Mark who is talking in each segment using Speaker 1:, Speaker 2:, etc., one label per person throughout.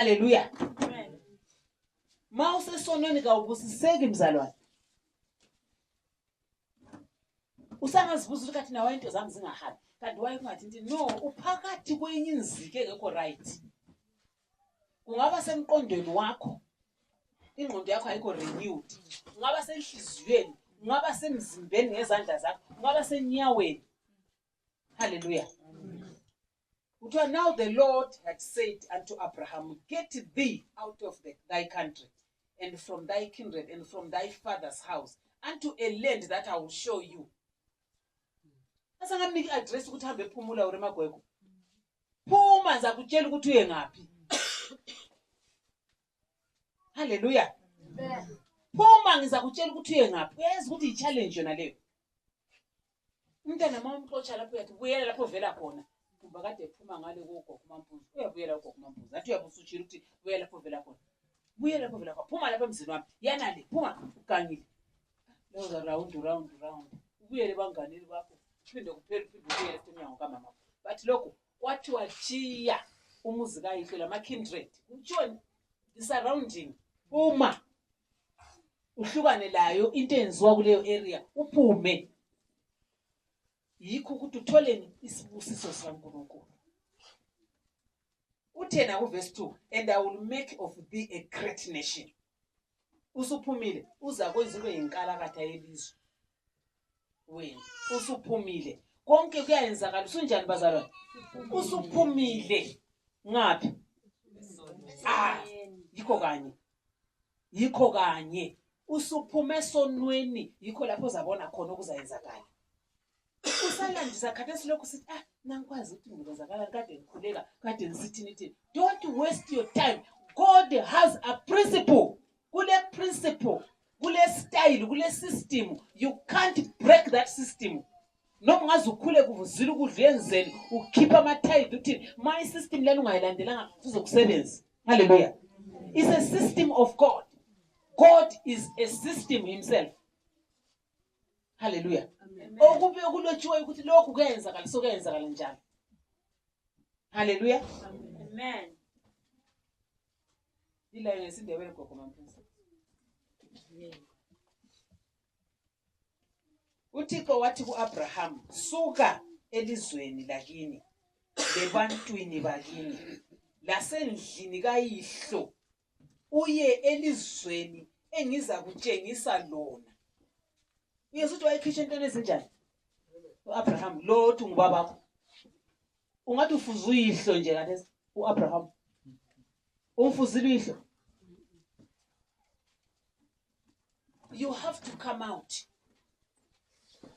Speaker 1: Haleluya. Mawuse sonweni kawubusiseki mzalwane. Usangazibuza ukuthi kathi nawe into zami zingahabi. Kanti waye kungathi nti no uphakathi kwenye inzike engekho right. Kungaba semqondweni wakho. Ingqondo yakho ayikho renewed. Kungaba senhliziyweni, kungaba semzimbeni ngezandla zakho, kungaba senyaweni. Hallelujah. Now the Lord had said unto Abraham, get thee out of thy country, and from thy kindred, and from thy father's house, unto a land that I will show you. Asangamniki address ukuthi hambe ephumula uri magweko. Phuma ngizakutshela ukuthi uye ngaphi. Hallelujah. Phuma ngizakutshela ukuthi uye ngaphi. Uyazi ukuthi i-challenge yona leyo. Umntana mawumxotsha lapho yathi buyela lapho vela khona. Kuba kade ephuma ngale kugogo uMampunzi. Uyabuyela ugogo uMampunzi. Nathi uyabusushira ukuthi buyela lapho vela khona. Buyela lapho vela khona. Phuma lapha emzini wami. Yana le, phuma ugangile. Leyo round. Ubuyele banganini bakho. Phinde kuphela ubuyele emnyango kamama. But lokho wathi wachiya umuzi kayihlo lama kindred. Utshoni the surrounding. Uma uhlukane layo into enziwa kuleyo area uphume. Yikho ukuthi utholeni isibusiso sikaNkulunkulu. Uthena kuverse 2, and I will make of thee a great nation. Usuphumile uza kwenziwe inkalakatha yelizwe. Wena usuphumile konke kuyayenzakala usunjani bazalwane? Usuphumile ngaphi? Yikho kanye usuphume esonweni yikho lapho uzabona khona okuzayenzakala. Usalandisa khathesi lokho sithi nangikwazi ukuthi ngizozakala kade ngikhuleka kade ngisithini. Don't waste your time. God has a principle. Kule principle, kule style, kule system, you can't break that system. Noma ngaze ukhule kuvuzile ukudla enzeni ukhipha amathayidi uthi my system lena ungayilandelanga uzokusebenza. Hallelujah. It's a system of God. God is a system himself. Hallelujah. Okube kulotshiwe ukuthi lokhu kuyenzakala sokuyenzakala njalo. Hallelujah. Amen. Ilayo ngesindebele gogo Mampunzi. uThixo wathi kuAbraham, suka elizweni lakini lebantwini bakini lasendlini kayihlo uye elizweni engiza kutshengisa lona. Uyesuthi wayikhitsha into ezinjani? uAbraham lo thi ngubabakho. Ungathi ufuza uyihlo nje kanti uAbraham ufuzile uyihlo. You have to come out.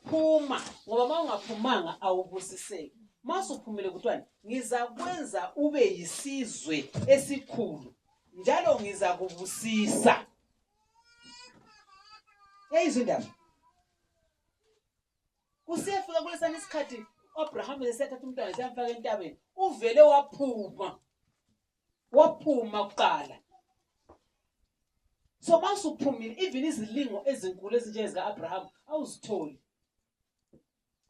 Speaker 1: Phuma ngoba mawungaphumanga awubusiseki. Masuphumile kuthiwani ngizakwenza ube yisizwe esikhulu njalo ngiza kubusisa. Izindaba kusefika kulesana isikhathi uAbraham esethatha umntwana esamfaka entabeni uvele waphuma kuqala. So masuphumile even izilingo ezinkulu ezinje zikaAbraham awuzitholi.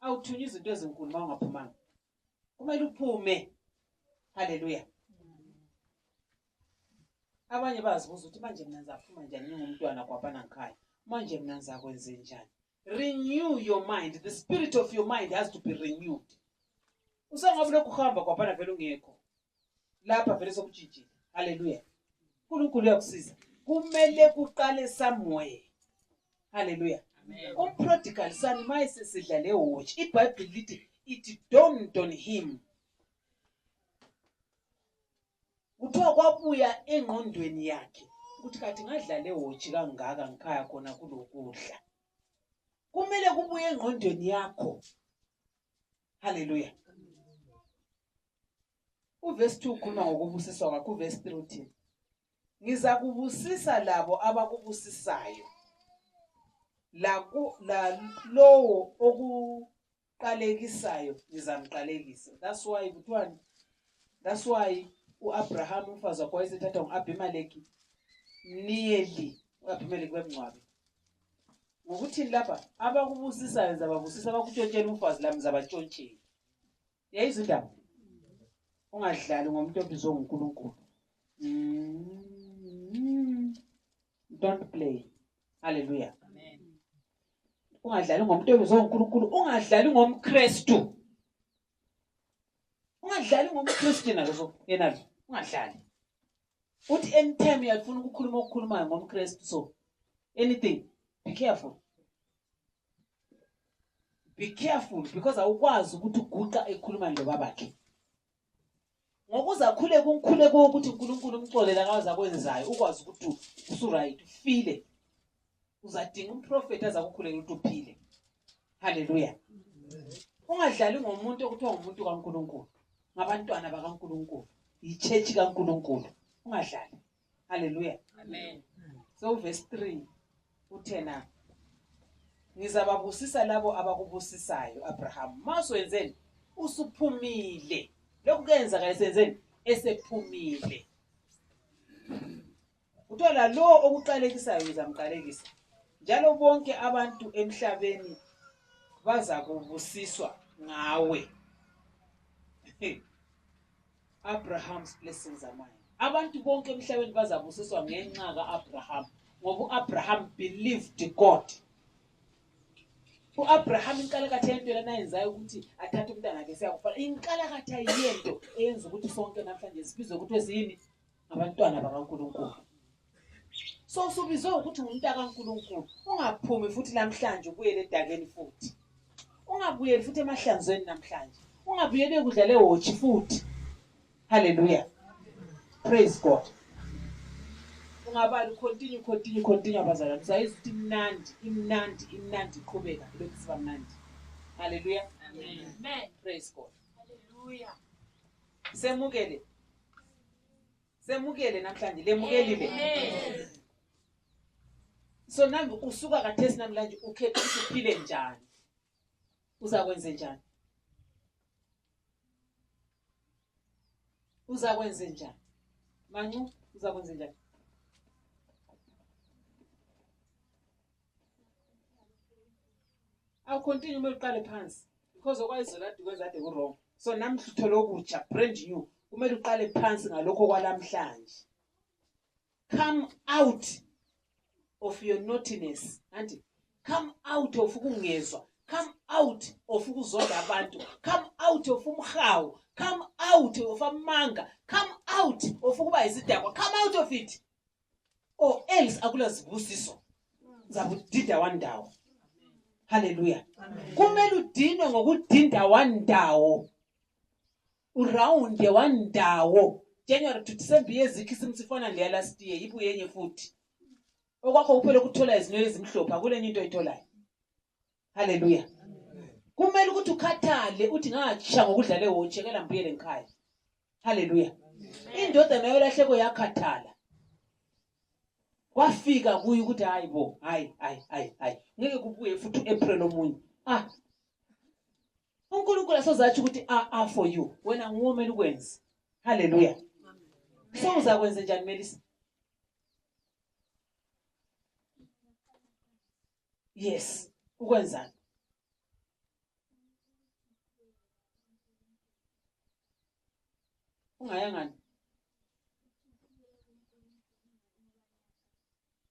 Speaker 1: Awuthunywa izinto ezinkulu mawungaphumanga. Kumele uphume. Hallelujah. Abanye bazibuza ukuthi manje mina ngizaphuma njani ngingumntwana kwabana ngikhaya. Manje mina ngizakwenza njani? Renew your mind. The spirit of your mind has to be renewed. Usangabe lokhu uhamba kwabana vele ungekho. Lapha vele sokujijile. Hallelujah. uNkulunkulu uyakusiza. Kumele kuqale somewhere. Hallelujah. Prodigal son mayise sidla le watch. iBhayibheli lithi it dawned on him. Kuthiwa kwabuya engqondweni yakhe ukuthi kathi ngadla le watch kangaka ngikhaya khona kulokudla. Kumele kubuye engqondweni yakho. Hallelujah. Uverse 2 ukhuluma ngokubusiswa kwakho. Uverse 3 uthi ngiza kubusisa labo abakubusisayo. La lowo okuqalekisayo ngizamqalekisa. That's why uAbraham umfazi wakhe wayesethatha ngoAbimeleki niyeli uAbimeleki wemncwabe. Ngokuthi lapha abakubusisayo ngizababusisa abakutshontshela umfazi lami ngizabatshontshela. Yayizindaba ungadlali ngomuntu obizwe nguNkulunkulu. Don't play. Hallelujah. Amen. Ungadlali ngomuntu obizwe uNkulunkulu, ungadlali ngomKristu. Ungadlali ngomKristu nalo yenalo. Ungadlali. Uthi anytime uyafuna ukukhuluma ngomKristu so anything, be careful. Be careful because awukwazi ukuthi uguqa ekhuluma nobabakhe. Ngokuza khule ukuthi uNkulunkulu umxolela kaza kwenzayo ukwazi ukuthi usuright ufile. Uzadinga umprofeti azakukhulela ukuthi uphile. Hallelujah. Ungadlali ngomuntu okuthiwa umuntu kaNkulunkulu. Ngabantwana bakaNkulunkulu. Ichurch kaNkulunkulu. Ungadlali. Hallelujah. Amen. So verse 3 uthena ngizababusisa labo abakubusisayo Abraham. Maswenzeni usuphumile. Lokhu kenza kayisenzeni esephumile. Uthola lo okuqalekisayo ngizamqalekisa. Njalo bonke abantu emhlabeni baza kubusiswa ngawe. Abraham's blessings are mine. Abantu bonke emhlabeni bazabusiswa ngenxa kaAbraham. Ngoba uAbraham believed God. uAbraham inkalakatha yento lena ayenzayo ukuthi athathe umntana wakhe siyakufana. Inkalakatha yento eyenza ukuthi sonke namhlanje sibizwe ukuthi ezini abantwana bakaNkulunkulu. So subizwe ukuthi umuntu kaNkulunkulu. Ungaphumi futhi namhlanje ubuyele edakeni futhi. Ungabuyeli futhi emahlanzweni namhlanje. Ungabuyele ekudlale watch futhi. Hallelujah. Praise God. Ungabali continue abazalwane. Usayizwa ukuthi imnandi iqhubeka lokhu siba mnandi. Hallelujah. Amen. Praise God. Hallelujah. Semukele namhlanje lemukelile. Amen. So nambe usuka kathesi namhlanje ukhetha ukuthi uphile njani. Uzakwenza njani? Uzakwenza njani? Mancu uzakwenza njani? I'll continue uma uqale phansi because okwayizona ade kwenza ade ku-wrong. So namhla uthola okutsha brand new kumele uqale phansi ngalokho kwalamhlanje. Come out of your naughtiness. Anti come out of ukungezwa. Come out of ukuzonda abantu. Come out of umhawu. Come out of amanga. Come out of ukuba isidakwa. Come out of it. Or else akulazibusiso. Zabudida wandawo. Hallelujah. Kumele udinwe ngokudinda wandawo. Uround wandawo. January to December yezikhi simsifana leya last year ibuye yenye futhi. Okwakho kuphela ukuthola izinwele ezimhlophe akulenye into oyitholayo. Hallelujah. Kumele ukuthi ukhathale uthi ngatsha ngokudlale wochekela mbuyele ekhaya. Hallelujah. Indoda nayo lahleko yakhathala. Kwafika kuyi ukuthi hayibo hayi ngeke kubuye futhi uApril omunye. uNkulunkulu asozathi ukuthi for you wena nguwomela ukwenza. Hallelujah. So uzakwenza njani Melissa? Yes, ukwenza. Ungayangani?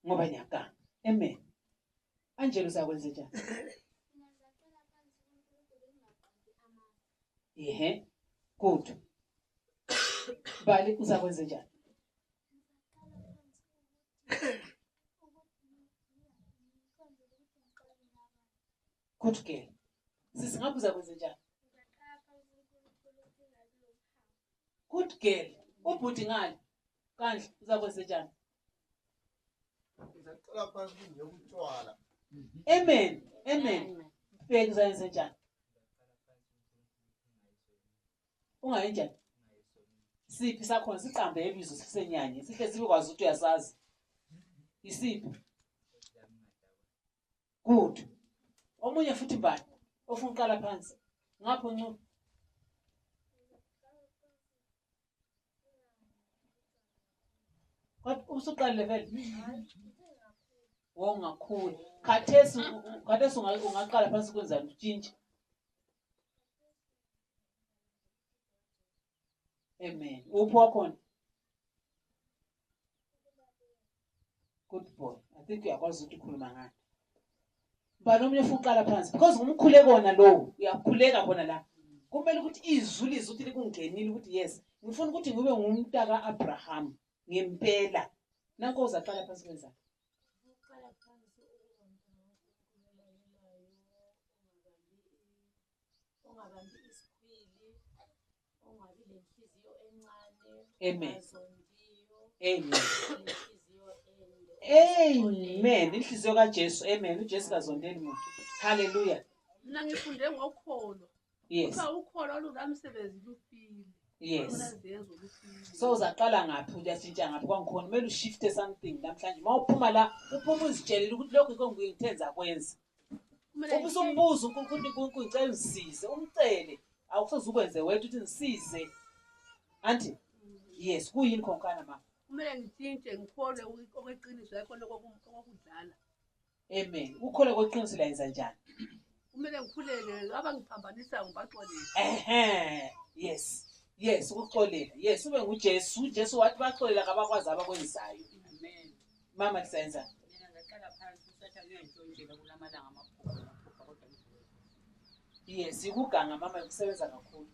Speaker 1: Ngoba nyaka. Amen. Angelo uzakwenza njani? Good. Bali uzakwenza njani? Good girl. Sisi ngabe uzakwenza njani? Good girl. Ubhuti ngani? Kandla uzakwenza njani?
Speaker 2: Ngizaqala phansi ngiyokutshwala.
Speaker 1: Amen. Amen. Bheka uzakwenza njani? Ungayenjani? Siphi sakhona siqambe ebizo sisenyanye. Sihle sibe kwazi ukuthi uyasazi. Isiphi? Good. Omunye futhi mbani? Ofuna uqala phansi. Ngapho ncu. Kodwa usuqala level. Wongakhulu. Khathesi ungaqala phansi kwenzani utshintshe. Amen. Upho khona. Good boy. I think uyakwazi ukuthi ukhuluma ngani. Bani omnye futhi uqala phansi because ngumkhuleko wona lo uyakhuleka khona la. Kumele ukuthi izwi ukuthi likungenile ukuthi yes. Ngifuna ukuthi ngibe ngumntaka Abraham ngempela. Nanko uzaqala phansi kwenza.
Speaker 3: Uqala phansi ungabambi isikhwili, ungabi lenhliziyo encane,
Speaker 1: Amen. Amen. Inhliziyo kaJesu. Amen. uJesu kazondeli muntu. Hallelujah.
Speaker 3: Mina ngifunde ngokholo.
Speaker 1: Yes.
Speaker 3: Ukholo olunamsebenzi lufile.
Speaker 1: Yes. So uzaqala ngaphi uyashintsha ngaphi kwangikhona kumele ushifte something namhlanje mawuphuma la uphuma uzitshelile ukuthi lokho yiko ngiyithenza kwenza. Ubusumbuza uNkulunkulu ngicela usisize umcele awusoze ukwenze wedwa uthi ngisize. Anti yes kuyini khonkana mama.
Speaker 3: Kumele ngitshintshe ngikhole okweqiniso yakho lokudlala.
Speaker 1: Amen. Ukhole kweqiniso la yenza njani?
Speaker 3: Kumele ngikhuleke abangiphambanisa ngibaxolele.
Speaker 1: Yes. Yes, ukuxolela. Yes, ube nguJesu. uJesu wathi baxolela kabakwazi abakwenzayo.
Speaker 3: Amen.
Speaker 1: Mama lisenza.
Speaker 3: Mina ngaqala phansi usathane uyantshontshelwa kulamalanga amakhulu kodwa
Speaker 1: Yes, ikuganga mama ukusebenza kakhulu.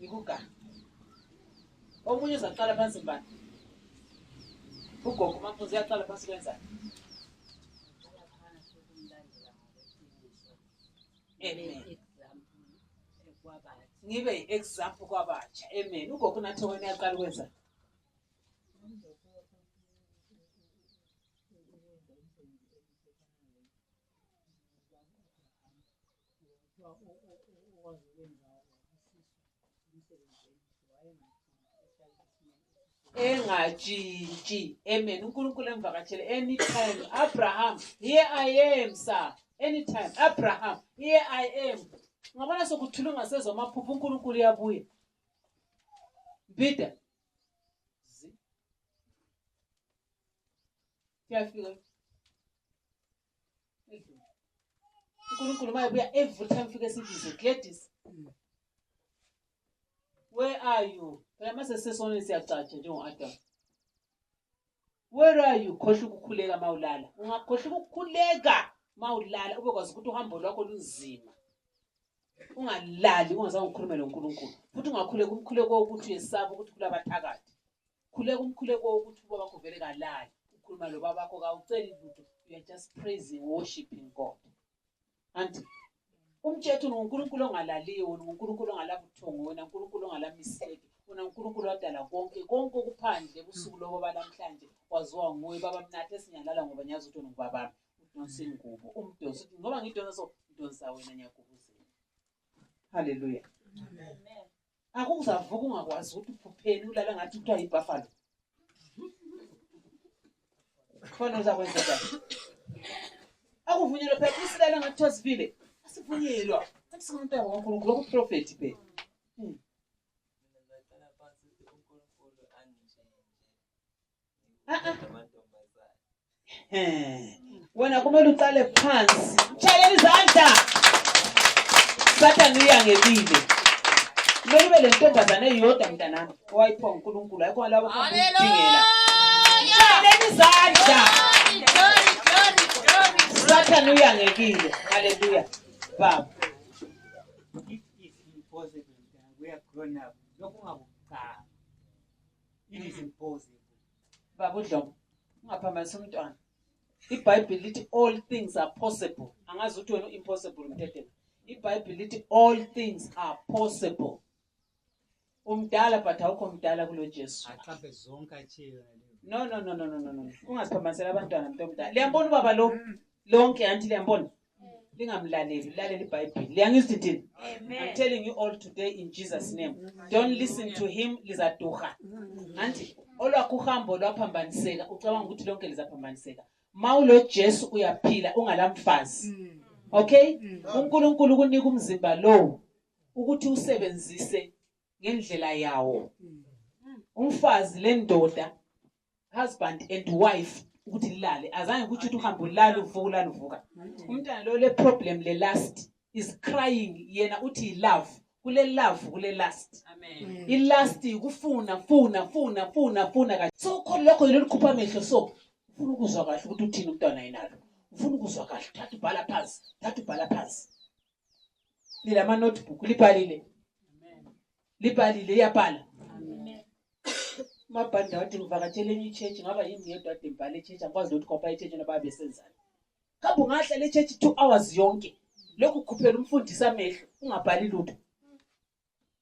Speaker 1: Ikuganga. Omunye uzaqala phansi mbani? Ugogo mamfuzi uyaqala phansi kwenza. Amen. Ngibe example kwabatsha. Amen. Ugogo nathi wena uyaqala kwenza. Engajinji. Amen. uNkulunkulu emvakatshele anytime. Abraham, here I am, sir. Anytime. Abraham, here I am. Ngabona sokuthulunga sezwa amaphupho uNkulunkulu uyabuya. Bida. Kuyafika. uNkulunkulu mayebuya every time fika sibize Gladys. Where are you? Phela mase sesona siyacatsha njengoAdam. Where are you? Khohle ukukhuleka mawulala. Ungakhohle ukukhuleka mawulala ubekwazi ukuthi uhambo lwakho lunzima. Ungalali ungazange ukhulume noNkulunkulu. Futhi ungakhuleka umkhuleko wokuthi uyesaba ukuthi kulabathakathi. Khuleka umkhuleko wokuthi ubaba bakho vele kalali. Ukhuluma lo baba bakho kawuceli lutho. You are just praising, worshiping God. Anti umthetho uNkulunkulu ongalaliyo, uNkulunkulu ongalabuthongo, wena uNkulunkulu ongalamiseki, wena uNkulunkulu wadala konke okuphandle ebusuku lobo balamhlanje waziwa nguwe baba mnathe sinyalala ngoba nyazi ukuthi ngubaba udonsa ingubo umdosi ngoba ngidonsa so udonsa wena nyakubuzela. Hallelujah.
Speaker 3: Amen.
Speaker 1: Akuzavuka ungakwazi ukuthi uphupheni ulala ngathi kuthiwa yibuffalo. Khona uzakwenza njani? Akuvunyelwe phela isilala ngathi wasivile. Asivunyelwa. Athi simuntu waNkulunkulu okuprofeti phela. Wena kumele uqale phansi. Tshayela izandla. Sathane uyangebile. Kumele ube lentombazane eyodwa mntanami owayiphiwa uNkulunkulu ayikho labo abadingela. Tshayela izandla. Sathane uyangebile. Hallelujah. Baba.
Speaker 4: It's impossible. We are grown up. It is impossible.
Speaker 1: Baba uDlomo. Ungaphambanisa umntwana. iBhayibheli lithi all things are possible. Angazi ukuthi wena impossible mthethe. iBhayibheli lithi all things are possible. Umdala but awukho mdala kulo Jesu.
Speaker 4: Aqaphe zonke achiwe
Speaker 1: No. Ungaziphambanisela abantwana mntomdala. Liyambona ubaba lo lonke anti liyambona. Lingamlaleli, lalela iBhayibheli. Liyangizwi thini? I'm telling you all today in Jesus name. Don't listen to him lizaduha. Anti olwakho uhambo lwaphambaniseka ucabanga ukuthi lonke lizaphambaniseka. Mawulo Jesu uyaphila ungalamfazi. Okay? uNkulunkulu kunika umzimba lo ukuthi usebenzise ngendlela yawo. Umfazi lendoda husband and wife ukuthi lilale azange ukuthi uhambo lalo uvuka. Umntana lo le problem le last is crying yena uthi love. Kule love kule last. Amen. I last ukufuna. So khona lokho yilo likhupha amehlo so ufuna ukuzwa kahle ukuthi uthini umntwana ayinalo, ufuna ukuzwa kahle, thatha ubhala phansi. Nilama notebook libhalile, iyabhala. Mabhanda wathi ngivakatshele enye ichurch, ngaba yimi ngedwa ade ngibhale ichurch, angikwazi ukuthi kopha ichurch noma babesenzana. Kambe ungahlala ichurch 2 hours yonke, lokhu ukhuphela umfundisi amehlo, ungabhali lutho.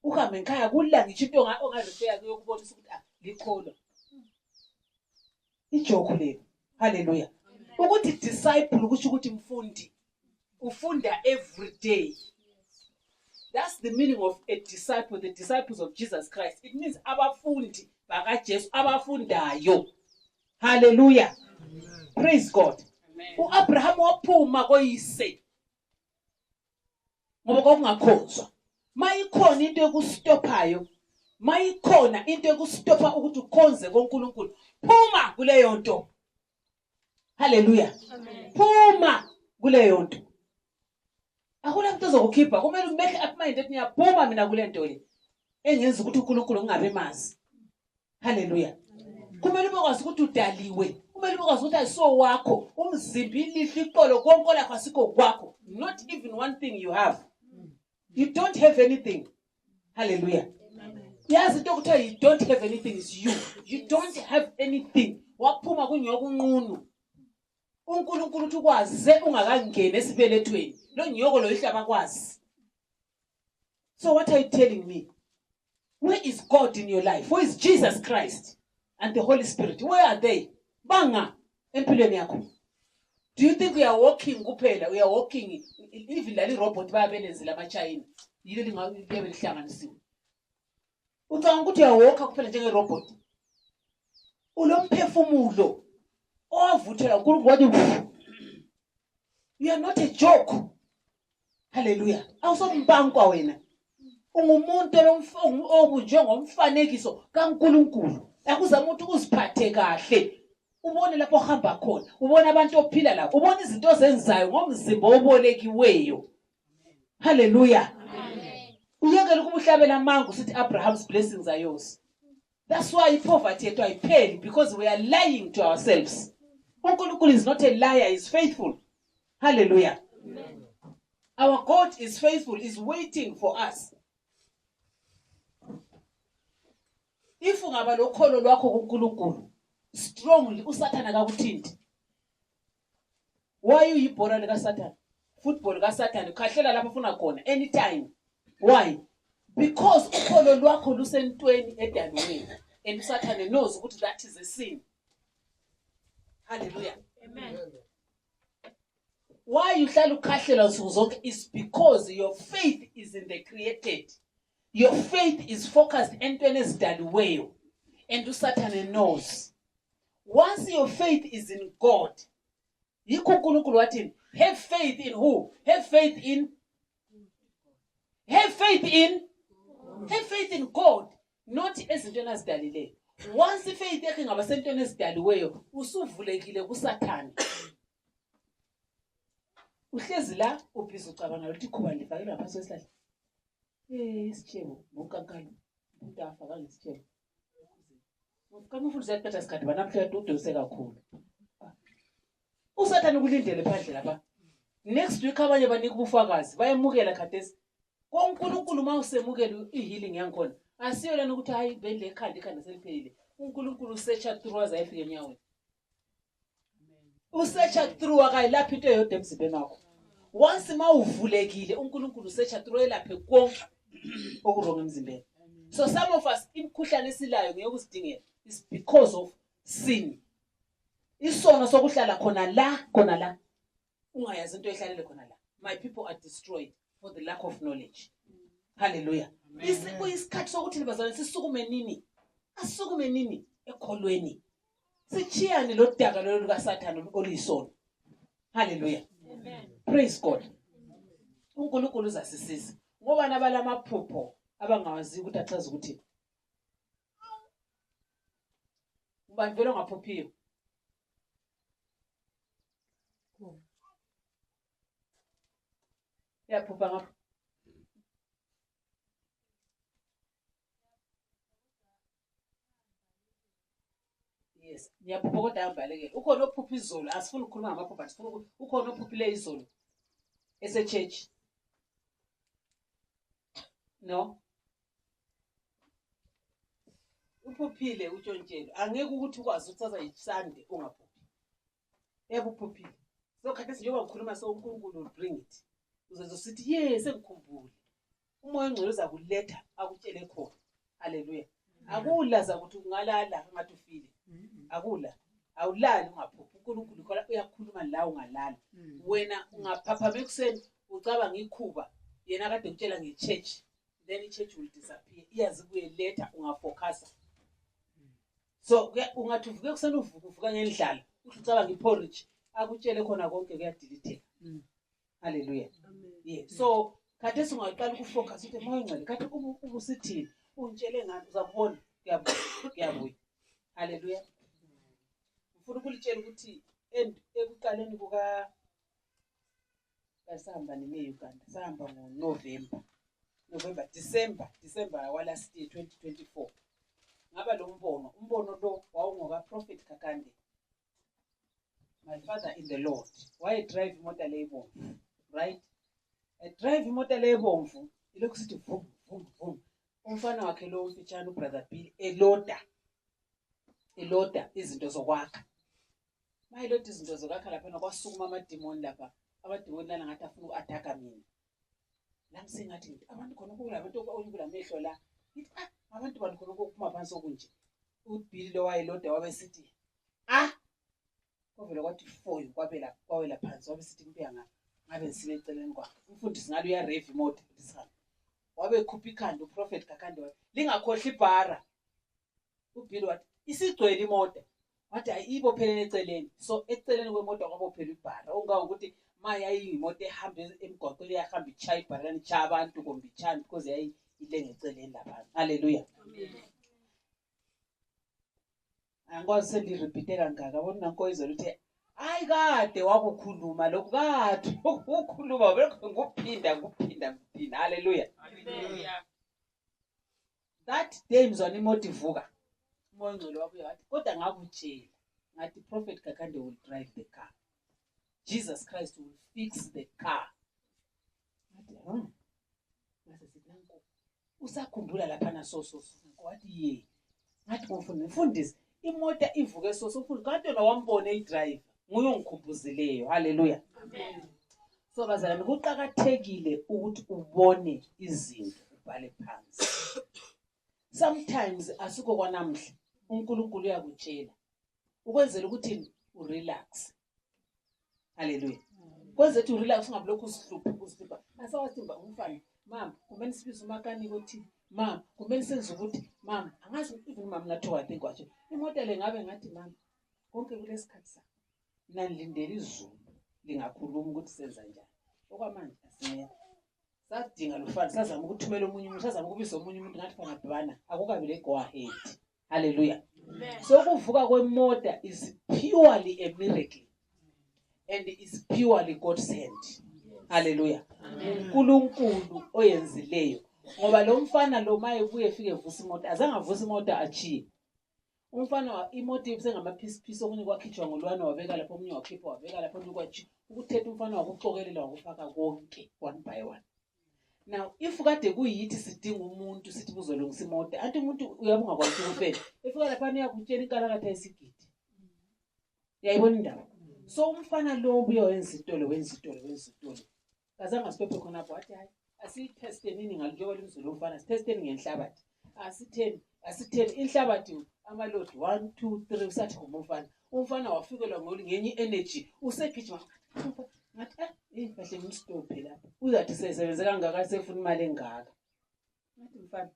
Speaker 1: Uhambe ekhaya kulila ngisho into ongazifika kuyokubonisa ukuthi likholwa. Ijoke le. Hallelujah. Ukuthi disciple kusho ukuthi mfundi. Ufunda every day. That's the meaning of a disciple, the disciples of Jesus Christ. It means abafundi bakaJesu abafundayo. Hallelujah. Praise God. UAbraham waphuma koyise. Ngoba kwakungakhonzwa. Mayikhona into ekustophayo, mayikhona into ekustopha ukuthi ukhonze koNkulunkulu, phuma kuleyo nto. Hallelujah. Phuma kuleyo nto. Akula muntu ozokukhipha, kumele umake up mind ethi ngiyaphuma mina kule nto le engenza ukuthi uNkulunkulu ngingabe mazi. Hallelujah. Kumele ubekwazi ukuthi udaliwe, kumele ubekwazi ukuthi ayiso wakho, umzimba, ilihlo, iqolo, konke lakho asikho kwakho. Not even one thing you have. You don't have anything. Hallelujah. Yazi into ukuthi you don't have anything is you. You don't have anything. Waphuma kunyokunqunu. uNkulunkulu uthi ukwaze ungakangena esibelethweni. Lo nyoko lo ihlaba kwazi. So what are you telling me? Where is God in your life? Where is Jesus Christ and the Holy Spirit? Where are they? Banga empilweni yakho. Do you think we are walking kuphela? We are walking even lali robot bayabelenzela amaChina. Yilo lingabe lihlanganisiwe. Ucanga ukuthi uyawalka kuphela njenge robot. Ulomphefumulo owavuthela uNkulunkulu. You are not a joke. Hallelujah. Awusombankwa wena. Ungumuntu obunje ngomfanekiso kaNkulunkulu. Akuzama ukuthi uziphathe kahle. Ubone lapho ohamba khona. Ubone abantu ophila lapho. Ubone izinto ozenzayo ngomzimba obolekiweyo. Hallelujah. Uyekela ukuhlabela amanga usithi Abraham's blessings are yours. That's why poverty yethu ayipheli, because we are lying to ourselves. uNkulunkulu is not a liar, he is faithful. Hallelujah. Amen. Our God is faithful, is waiting for us. If ungaba lokholo lwakho kuNkulunkulu strongly, uSathana akakuthinti. Why uyibhora lika Satan? Football ka Satan ukhahlela lapho ufuna khona anytime. Why? Because ukholo lwakho lusentweni edaniweni, and uSathana knows ukuthi that is a sin. Hallelujah. Amen. Why you hlala ukhahlela nsuku zonke is because your faith is in the created. Your faith is focused entweni ezidaliweyo, and uSathana knows. Once your faith is in God, yikho uNkulunkulu wathini? Have faith in who? Have faith in God, not ezintweni ezidalileyo. Once faith yakhe ngaba sentweni ezidaliweyo, usuvulekile kuSathana. Uhlezi la ubhizi ucabanga ukuthi ikhuba lifakelwa ngaphansi kwesihlahla. Isitshebo ngokankalo. Umuntu afaka ngesitshebo. Ukama ufundisa iqeda isikhathi banamhlanje udose kakhulu. uSathana ukulindele phandle lapha. Next week abanye banika ubufakazi, bayemukela khathesi. KoNkulunkulu mawusemukela ihealing yankhona. Asiyo lana ukuthi hayi bendle ikhanda seliphelile. uNkulunkulu searcha through azayifike enyaweni. Usearcha through akayilaphi into eyodwa emzimbeni wakho. Once mawuvulekile uNkulunkulu searcha through elaphe konke okuronga emzimbeni. So some of us imkhuhlane esilayo ngeyokusidingela is because of sin. Isono sokuhlala khona la. Ungayazi into ehlalele khona la. My people are destroyed for the lack of knowledge. Hallelujah. Isikhathi sokuthi libazalwane sisukume nini? Asukume nini ekholweni? Sichiyane lo daka lo lukaSathana oluyisono. Hallelujah. Amen. Praise God. uNkulunkulu uzasisiza. Ngoba nabalamaphupho abangawazi ukuthi achaza ukuthi ubani vele ongaphuphiyo. Yaphupha ngapha. Yes, ngiyaphupha kodwa angibalekele. Ukhona ophupha izolo, asifuni ukukhuluma ngamaphupha, sifuna ukhona ophuphile izolo ese-church. No? Uphuphile utshontshelo. Angeke ukuthi ukwazi ukuthi saza yisande ungaphuphi. Yebo uphuphile. So khathesi njengoba ngikhuluma so uNkulunkulu will bring it. Uzozithi yes engikhumbule. Umoya ongcwele uza kuletha akutshele khona. Haleluya. Akulaza ukuthi ungalala ngathi ufile. Akula. Awulali ungaphuphi. uNkulunkulu khona uyakhuluma la ungalala. Wena ungaphaphama ekuseni ucabanga ikhuba. Yena kade utshela ngeChurch. Then iChurch will disappear. Iyazi kuyeletha ungafocus. So ungathi uvuke kuseni uvuka ngendlala. Ucabanga iporridge. Akutshele khona konke kuyadelete. Haleluya. Yeah. So khathesi ungaqala ukufocus uthi moya ongcwele kade ubusithini ungitshele ngani uzakubona kuyabuya. Haleluya. Ngifuna ukulitshela ukuthi ekuqaleni sahamba ne-Uganda sahamba December walast year 2024 ngaba lo umbono lo wawungoka Prophet Kakande, my father in the Lord. Why drive imoto lebomvu, right? Drive imoto lebomvu ilokhu sithi vum vum vum. Umfana wakhe lo umfitshane ubrother Bill eloda izinto zokwakha. Mayiloda izinto zokwakha lapha kwasukuma amadimoni lapha. Amadimoni lana ngathi afuna uku-attack mina. La ngisengathi abantu khona kulabantu okulamehlo la. Ngithi abantu bani khona okuphuma phansi okunje. uBill lo wayeloda wabesithi kwavela kwathi foil kwawela phansi wabesithi mpiya ngabe ngisile eceleni kwakhe. Umfundisi ngalo uyareve imoto disihamba. Wabe khupha ikhanda uProphet Kakande wathi lingakhohle ibhara. uBill wathi isigcwele imoto. Wathi ayibophelele eceleni. So eceleni kwemoto kwabophela ibhara. Ungakuthi maya iyimoto ehamba emgwaqweni yahamba ichaya ibhara ichaya abantu kumbe ichana because yayilenge eceleni lapha. Haleluya.
Speaker 3: Amen.
Speaker 1: Angikwazi sendirepeate kangaka yabona nanko izolo uthe hayi kade wakukhuluma lokho kade ukukhuluma lokho nguphinda. Haleluya.
Speaker 3: Hallelujah.
Speaker 1: That day mzwana imoto ivuka. Umoya ongcwele wabuya wathi kodwa ngakutshela ngathi Prophet Kakande will drive the car. Jesus Christ will fix the car. Ngathi ngasithi nanko usakhumbula lapha na so wathi ye. Ngathi mfundisi imoto ivuke so futhi kanti nowambone idriver nguye ongikhumbuzeleyo. Haleluya.
Speaker 3: Amen.
Speaker 1: So bazalwane kuqhakathekile ukuthi ubone izinto ubhale phansi. Sometimes asiko kwanamhla uNkulunkulu uyakutshela ukwenzela ukuthi urelax. Haleluya. Kwenzethu urelax ungablokhu usihlupha. Asawathimba umfana mama kumele sibize umakaniko othi mama kumele senze ukuthi mama angazi even mama nathiwa think wathi imoto le ngabe ngathi mama konke kulesikhathi sa nanilindele izulu lingakhuluma ukuthi senza njani. Okwamanje asinye sadinga lofana sazama ukuthumela omunye umuntu sazama ukubisa omunye umuntu ngathi fana bhana akukabi le go ahead. Haleluya. So kuvuka kwemota is purely a miracle and is purely God sent. Haleluya. uNkulunkulu oyenzileyo ngoba lo mfana lo maye kuye efike evusa imoto azange avusa imoto achiye. Umfana imoto ibisengamaphisi okunye kwakhitshwa ngolwana wabeka lapho omunye wakhipha wabeka lapho omunye kwathi ukuthetha umfana wakuxokelela wakufaka konke one by one. Now if kade kuyithi sidinga umuntu sithi kuzolungisa imoto anti umuntu uyabunga kwathi kuphela efika lapha uyakutshela inkalakatha yesigidi. Uyayibona indaba. So umfana lo ubuye wenza intolo kazange asitophe khona lapho wathi hayi asitesteni ngaljoba limzulu umfana sitesteni ngenhlabathi asitheni inhlabathi amalodi 1 2 3 usathi umfana wafikelwa ngenye energy usegijima ngathi kahle ngistophe lapha uzathi sesebenze kangaka sefuna imali engaka. Ngathi mfana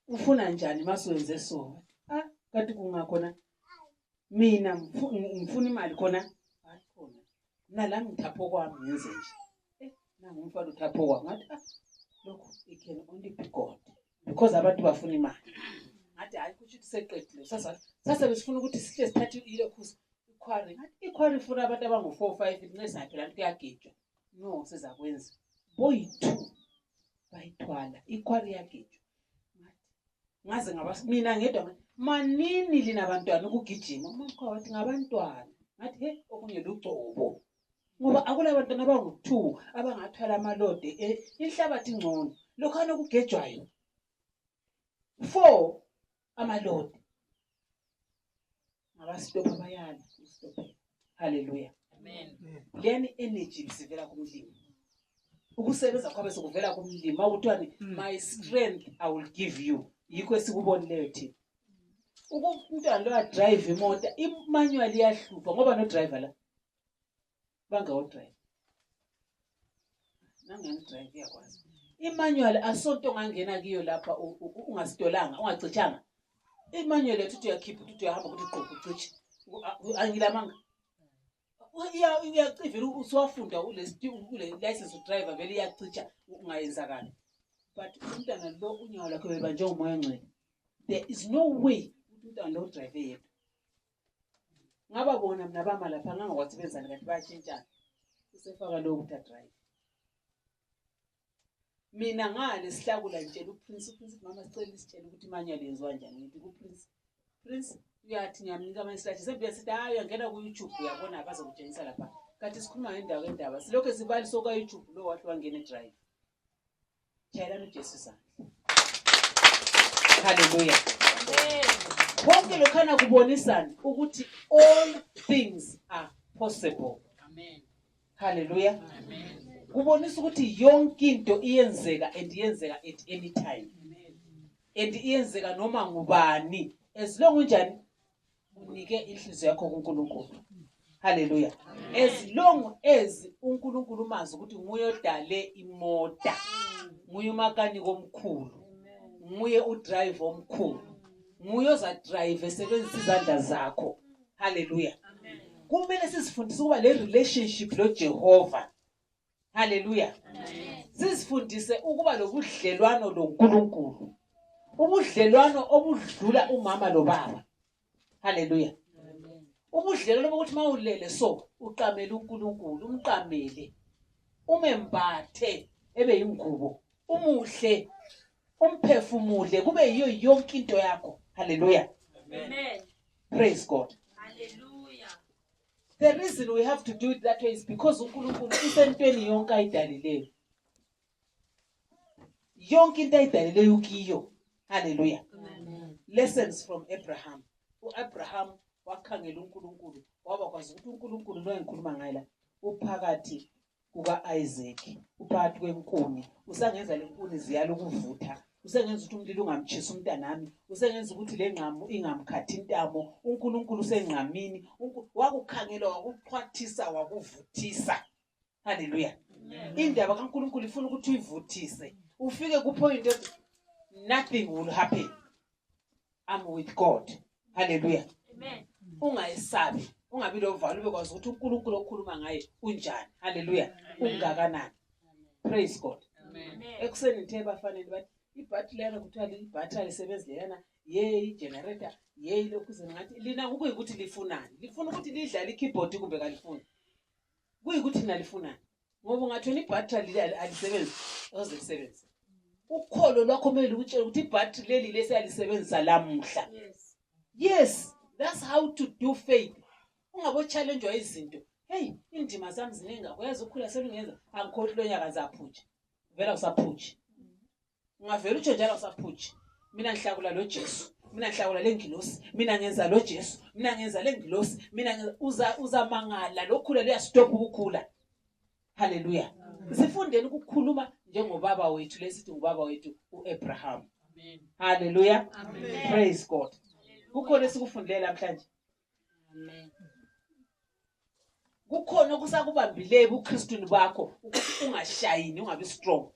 Speaker 1: ufuna njani masiwenze so kanti kungakhona mina ngifuna imali khona hayi khona nala ngithapho kwami ngenze nje nangu umfana uthapho kwami ngathi lokho it can only be God because abantu bafuna imali. Ngathi hayi kusho ukuthi seqedile sasa besifuna ukuthi sihle sithathe ilokhu iquarry ngathi iquarry funa abantu abangu 4 5 incesa phela into kuyagejwa no sizakwenza boy 2 bayithwala iquarry yagejwa ngathi ngaze mina ngedwa manini lina abantwana ukugijima uMakhowa wathi ngabantwana ngathi he okunye lugcobo ngoba akula abantwana abangu2 abangathwala amalode inhlabathi ingcono lokhana okugejwayo 4 amalode ngabastopha bayana stop. Hallelujah.
Speaker 3: Amen.
Speaker 1: Leni energy isivela kumlimi ukusebenza kwabe sokuvela kumlimi awuthwani my strength I will give you yikho esikubonileyo thina umntwana lo drive imoto imanual iyahlupha ngoba no driver la bangawo drive nangani drive yakwazi imanual asonto ngangena kiyo lapha ungasitolanga ungacithanga imanual ethu uyakhipha uthi uyahamba ukuthi iqoqo ucithi angilamanga uyacivela uswafunda ule license to driver vele iyacicha ungayenzakala but umntwana lo unyawo lakhe bebanje umoya ngcwele there is no way umntwana lo drive yedwa ngaba bona mina bama lapha ngangakwathi benzani kanti bayashintshana usefaka lo ukuthi drive mina ngale sihlakula ngitshela uPrince mama sicela isitshela ukuthi imanyalo yenziwa njani ngithi kuPrince uyathi ngiyamnika ama-instructions sembe sithi hayi uyangena ku-YouTube uyabona bazokutshengisa lapha kanti sikhuluma ngendaba silokho sibaliso kwa-YouTube lo wathi wangena edrive tshayelani uJesu sandla. Hallelujah. Konke lokhana kubonisana ukuthi all things are possible.
Speaker 3: Amen.
Speaker 1: Hallelujah.
Speaker 3: Amen.
Speaker 1: Kubonisa ukuthi yonke into iyenzeka and iyenzeka at any time.
Speaker 3: Amen.
Speaker 1: And iyenzeka noma ngubani as long unjani unike inhliziyo yakho kuNkulunkulu. Hallelujah. As long as uNkulunkulu umazi ukuthi nguye odale imota, nguye umakaniko omkhulu, nguye udrive omkhulu, nguye oza drive esebenzisa izandla zakho. Hallelujah. Kumele sizifundise ukuba le relationship lo Jehova. Hallelujah. Sizifundise ukuba lobudlelwano loNkulunkulu. Ubudlelwano obudlula umama lo baba. Hallelujah. Ubudlelwano bokuthi mawulele so uqamela uNkulunkulu, umqamele, umembathe ebe yingubo, umuhle, umphefumuhle kube yiyo yonke into yakho. Hallelujah.
Speaker 3: Amen.
Speaker 1: Praise God.
Speaker 3: Hallelujah.
Speaker 1: The reason we have to do it that way is because uNkulunkulu isentweni yonke ayidalileyo. Yonke into ayidalileyo ukiyo. Hallelujah.
Speaker 3: Amen.
Speaker 1: Lessons from Abraham. uAbraham wakhangela uNkulunkulu waba kwazi ukuthi uNkulunkulu lo engikhuluma ngaye la uphakathi kukaIsaac, uphakathi kwenkuni, usangenza lenkuni ziyala ukuvutha, usengenza ukuthi umlilo ungamtshisa umntanami, usengenza ukuthi le ngqamu ingamkhathi intamo, uNkulunkulu usengqamini, wakukhangela wakuxhwathisa wakuvuthisa. Hallelujah. Indaba kaNkulunkulu ifuna ukuthi uyivuthise ufike ku point that nothing will happen. I'm with God. Hallelujah.
Speaker 3: Amen.
Speaker 1: Ungayisabi, ungabi lovalo bekwazi ukuthi uNkulunkulu okhuluma ngaye unjani. Hallelujah. Ungakanani. Praise God.
Speaker 3: Amen.
Speaker 1: Ekuseni nithe bafanele bathi ibhatri lana kuthiwa ibhatri lisebenza lana yey generator yey lokhu zengathi lina ukuyikuthi lifunani. Lifuna ukuthi lidlale ikeyboard kumbe kalifuni. Kuyikuthi nalifunani. Ngoba ungathona ibhatri alisebenzi ozisebenza. Ukholo lwakho kumele ukutshela ukuthi ibhatri leli lesiyalisebenzisa lamuhla. Yes, that's how to do faith. Ungabo challenge izinto. Hey, indima zami zininga. Uyazi ukukhula selungenza angikhothi lo nyaka zaphutsha. Vela usaphutsha. Ungavela utsho njalo usaphutsha. Mina ngihlakula lo Jesu. Mina ngihlakula lengilosi. Mina ngenza lo Jesu. Mina ngenza lengilosi. Mina ngenza uzamangala lokhula luyastop ukukhula. Hallelujah. Sifundeni ukukhuluma njengobaba wethu lesithi ngubaba wethu uAbraham.
Speaker 3: Amen.
Speaker 1: Hallelujah.
Speaker 3: Amen.
Speaker 1: Praise God. Kukhona esikufundile namhlanje.
Speaker 3: Amen.
Speaker 1: Kukhona okusakubambile uKristuni bakho ukuthi ungashayini ungabi strong.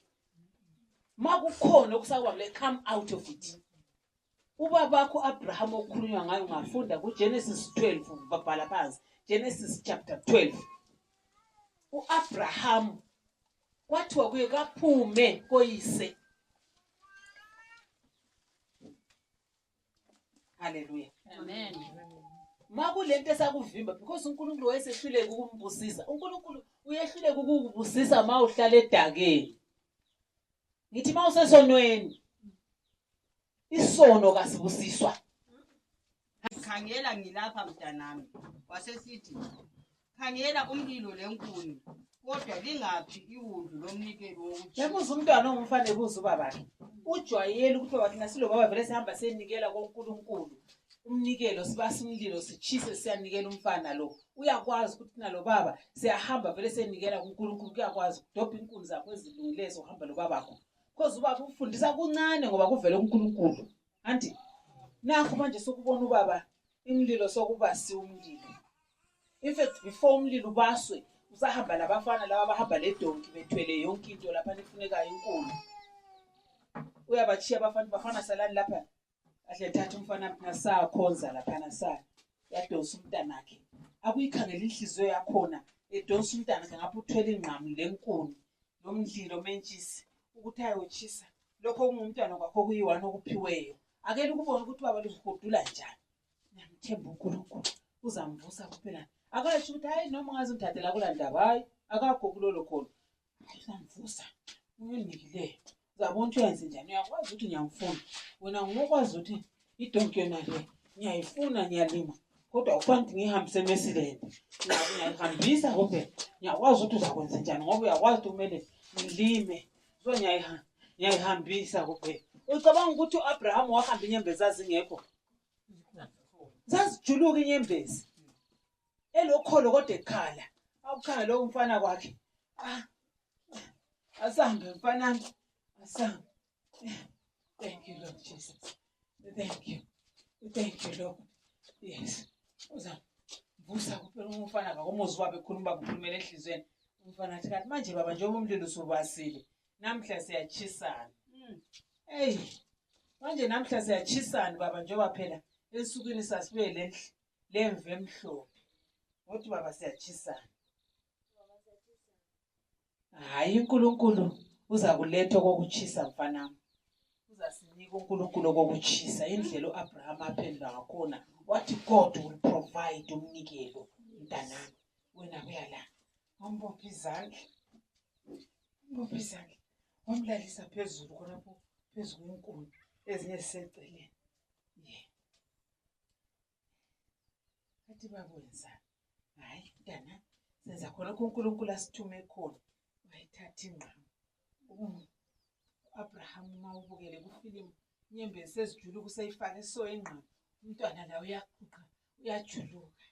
Speaker 1: Makukhona okusakubambile come out of it. Ubaba wakho Abraham okhulunywa ngayo ungafunda kuGenesis 12 babhala phansi. Genesis chapter 12. uAbraham kwathiwa kuye kaphume koyise. Hallelujah.
Speaker 3: Amen.
Speaker 1: Makulento esakuvimba because uNkulunkulu wayesehluleka ukumbusisa. uNkulunkulu uyehluleka ukukubusisa mawuhlala edakeni. Ngithi mawusesonweni. isono kaSibusiswa.
Speaker 3: Khangela ngilapha mntanami. Wasesithi khangela umlilo lenkuni. Kodwa lingaphi iwundu lomnikelo wokuthi.
Speaker 1: Yabuza umntwana ongumfana ebuza ubaba. Ujwayele ukuthi baba thina silo baba vele sihamba senikela koNkulunkulu. Umnikelo sibasa umlilo sichise siyanikela umfana lo. Uyakwazi ukuthi nalo baba siyahamba vele senikela kuNkulunkulu kuyakwazi ukudobha inkuni zakho ezilungileyo uhamba lo babakho. Because ubaba ufundisa kuncane ngoba kuvele uNkulunkulu. Anti nakho manje sokubona ubaba imlilo sokubasi umlilo. In fact before umlilo ubaswe usahamba labafana laba bahamba ledonki bethwele yonke into lapha nifuneka inkulu. Uyabachiya bafana salani lapha. Ahle thatha umfana nasakhonza lapha nasa. Yadosa umntanakhe. Akuyikhangela inhliziyo yakhona edonsa umntanakhe ngapha uthwele ingqamu lenkuni nomdlilo mentshisi ukuthi ayochisa. Lokho kungumntwana kwakho kuyiwana okuphiweyo. Akele ukubona ukuthi baba luzihudula njani. Ngiyamthemba uNkulunkulu uzamvusa kuphela. Akasho ukuthi hayi noma ngaze ngithathela kula ndaba hayi akakho kulolo khona. Uzamvusa. Uyonikileyo. Uzabona ukuthi uyenze njani. Uyakwazi ukuthi ngiyamfuna. Wena ngokwazi ukuthi idonki yona le ngiyayifuna ngiyalima. Kodwa ufanele ngihambise eMesiland. Ngiyayihambisa kuphela. Ngiyakwazi ukuthi uzakwenza njani ngoba uyakwazi ukuthi kumele ngilime. So ngiyayihambisa kuphela. Ucabanga ukuthi uAbraham wahamba inyembezi azingekho. Zazijuluka inyembezi. Elokholo kodwa ekhala. Awukhanga lo umfana kwakhe. Asambe mfana. Asambe. Thank you Lord Jesus. Thank you. Thank you Lord. Yes. Uzamvusa kuphela umfana kakomuzi wabe ekhuluma kukhulumela enhlizweni. Umfana athi kanti manje baba njengoba umlilo usubasile. Namhla siyachisana. Hey. Manje namhla siyachisana baba njengoba phela ensukwini sasibe lemve emhlophe. Ngothi baba siyachisana. Hayi uNkulunkulu uza kuletha kokuchisa mfanami. Uzasinika uNkulunkulu okokuchisa indlela uAbraham aphendula ngakhona. What God will provide umnikelo mntanami. Wena buya la. Ambophi izandla. Ambophi izandla. Wamlalisa phezulu khonapho phezulu kwenkuni ezinye ziseceleni. Athi babwenza. Hayi mntana senza khona uNkulunkulu asithume khona. Wayithatha ingqamu. Abraham mawubukele kufilimu inyembezi sezijuluka usayifaka eso engqamu. Umntwana la uyaquqa uyajuluka.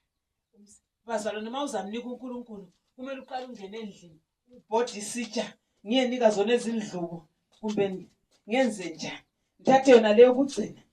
Speaker 1: Bazalwane mawuzamnika uNkulunkulu kumele uqale ungene endlini. Ubhodi isitsha ngiyenika zona ezindlubu kumbe ngenze njani. Ngithathe yona leyo kugcina.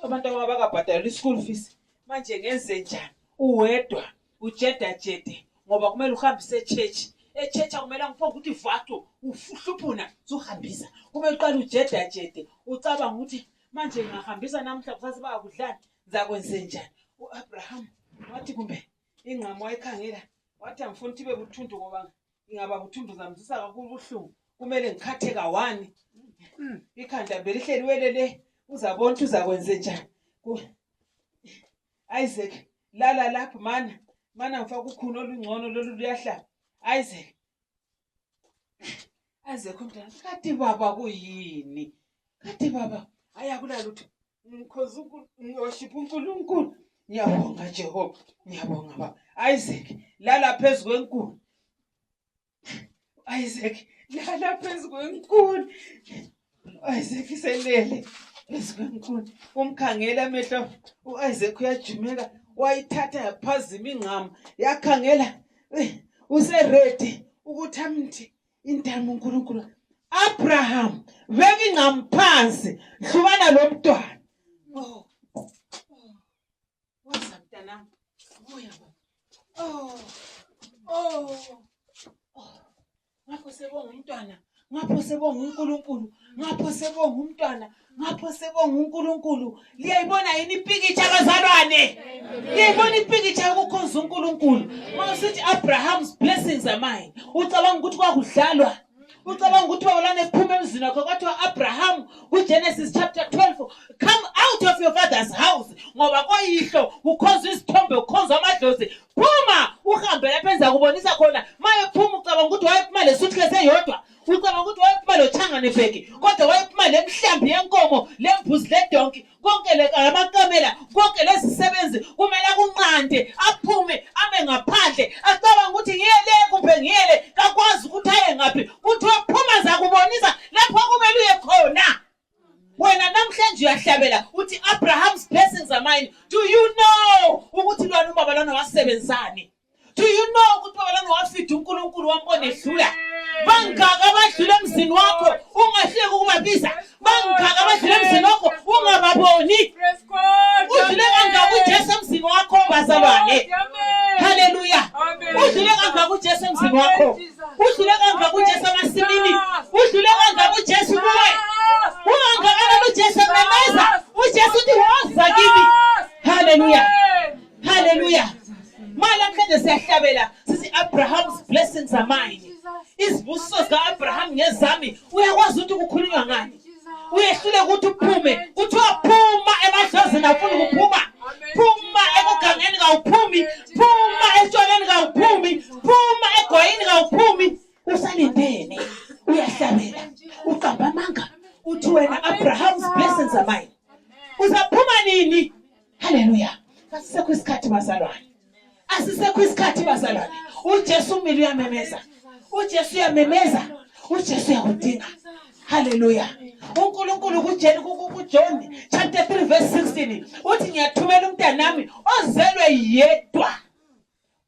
Speaker 1: Abantu abakabhadala ischool fees manje ngenze njani? Uwedwa ujedajede ngoba kumele uhambise eChurch akumele ngifuna ukuthi vato uhluphuna uzohambisa. Kumele uqale ujedajede ucabanga ukuthi manje ngihambisa namhla kusase bayakudlana ngizakwenze njani? uAbraham wathi kumbe ingqamo wayikhangela wathi angifuna ukuthi ibe buthundu ngoba ingaba buthundu zamzisa kakhulu ubuhlungu. Kumele ngikhathe kawani. Ikhanda belihleli welele uzabona ukuthi uzakwenze njani. Isaac lala lapha mana ngifaka ukhuno olungcono lolu luyahlala. Isaac umntana kathi baba kuyini? Kathi baba ayakulala ukuthi ngikhoza worship uNkulunkulu. Ngiyabonga Jehova. Ngiyabonga baba. Isaac lala phezulu kwenkuni. Isaac lala phezulu kwenkuni. Isaac iselele phezulu kwenkuni. Umkhangela amehlo uIsaac uyajumeka wayithatha yaphazima ingqamu yakhangela useready ukuthi amthi intamo uNkulunkulu. Abraham beka ingqamu phansi hlubana lo mntwana. Waza mntana moya baba. Ngapho sebonga umntwana. Ngapho sebonga uNkulunkulu. Ngapho sebonga umntwana. Ngapho sebonga uNkulunkulu. Liyayibona yini ipikitsha abazalwane? Liyayibona ipikitsha yokukhonza uNkulunkulu. Mawusithi Abraham's blessings are mine. Ucabanga ukuthi kwakudlalwa. Ucabanga ukuthi wawulana ephuma emzini wakho kwathiwa Abraham kuGenesis chapter 12 come out of your father's house ngoba koyihlo ukhonza isithombe ukhonza amadlozi phuma uhambe lapha enza kubonisa khona maye phuma ucabanga ukuthi wayephuma lesuitcase eyodwa ucabanga ukuthi wayephuma lothanga nebheki kodwa wayephuma lemhlambi yenkomo lembuzi ledonki konke lamakamela konke lezisebenzi kumele kunqande aphume ame ngaphandle acabanga ukuthi ngiyele kumbe ngiyele kakwazi ukuthi aye ngaphi kuthiwa phuma zakubonisa lapho kumele uye khona. Wena namhlanje uyahlabela uthi Abraham's blessings are mine. Do you know ukuthi lwana ubaba lana wasebenzani? Do you know ukuthi ubaba lana wafida uNkulunkulu wambona edlula? Bangaka abadlula emzini wakho ungahleki ukubabiza. Bangaka abadlula emzini wakho ungababoni. Udlule kangaka uJesu emzini wakho bazalwane. Hallelujah. Udlule kangaka uJesu emzini wakho. Udlule kangaka uJesu emasimini. Udlule kangaka uJesu kuwe. Ungangakana uJesu memeza. uJesu uthi woza kimi. Hallelujah. Hallelujah. Namhlanje siyahlabela sithi Abraham's blessings are mine. Izibusiso zika-Abraham ngezami. Uyakwazi ukuthi kukhulunywa ngani? Uyehlule ukuthi uphume. Kuthiwa phuma emadlozini afuna ukuphuma. Phuma emugangeni kawuphumi. Phuma etshoneni kawuphumi. Phuma egoyini kawuphumi. Usalindene. Uyahlabela. Uqamba amanga. Uthi wena Abraham's blessings are mine. Uzaphuma nini? Hallelujah. Asisekho isikhathi bazalwane. Asisekho isikhathi bazalwane. uJesu umile uyamemeza. uJesu uyamemeza. uJesu uyakudinga. Hallelujah. uNkulunkulu kuJohn chapter 3 verse 16 uthi ngiyathumela umntanami ozelwe yedwa.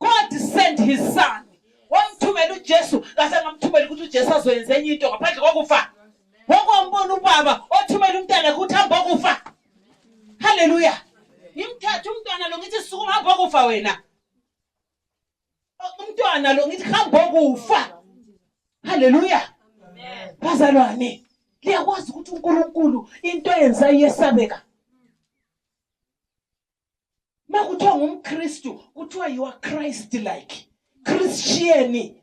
Speaker 1: God sent his son. Wamthumela uJesu kase ngamthumela ukuthi uJesu azoyenza enye into ngaphandle kokufa. Wokombona ubaba othumela umntana ukuthi hamba ukufa. Hallelujah. Ngimthatha umntwana lo ngithi sukuma hamba ukufa wena. Umntwana lo ngithi hamba ukufa. Hallelujah. Bazalwane, liyakwazi ukuthi uNkulunkulu into yenza iyesabeka. Makuthiwa ngumKristu, kuthiwa you are Christ like. Christian.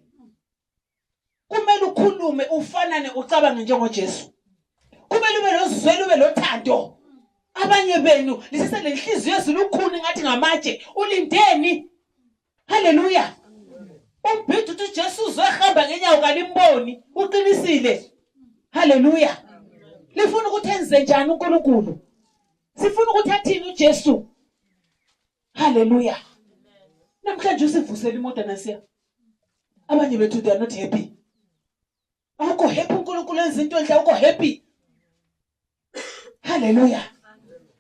Speaker 1: Kumele ukhulume ufanane ucabange njengoJesu. Kumele ube lozwelo ube lothando. Abanye benu lisisele inhliziyo ezilukhuni ngathi ngamatshe. Ulindeni. Hallelujah. Umbhidu uthi uJesu uzohamba ngenyawo kalimboni. Uqinisile. Hallelujah. Lifuna ukuthi enze njani uNkulunkulu? Sifuna ukuthi athini uJesu? Hallelujah. Namhlanje usivusela imoto nasiya. Abanye bethu they are not happy. Awukho happy uNkulunkulu enza into enhle awukho happy. Hallelujah.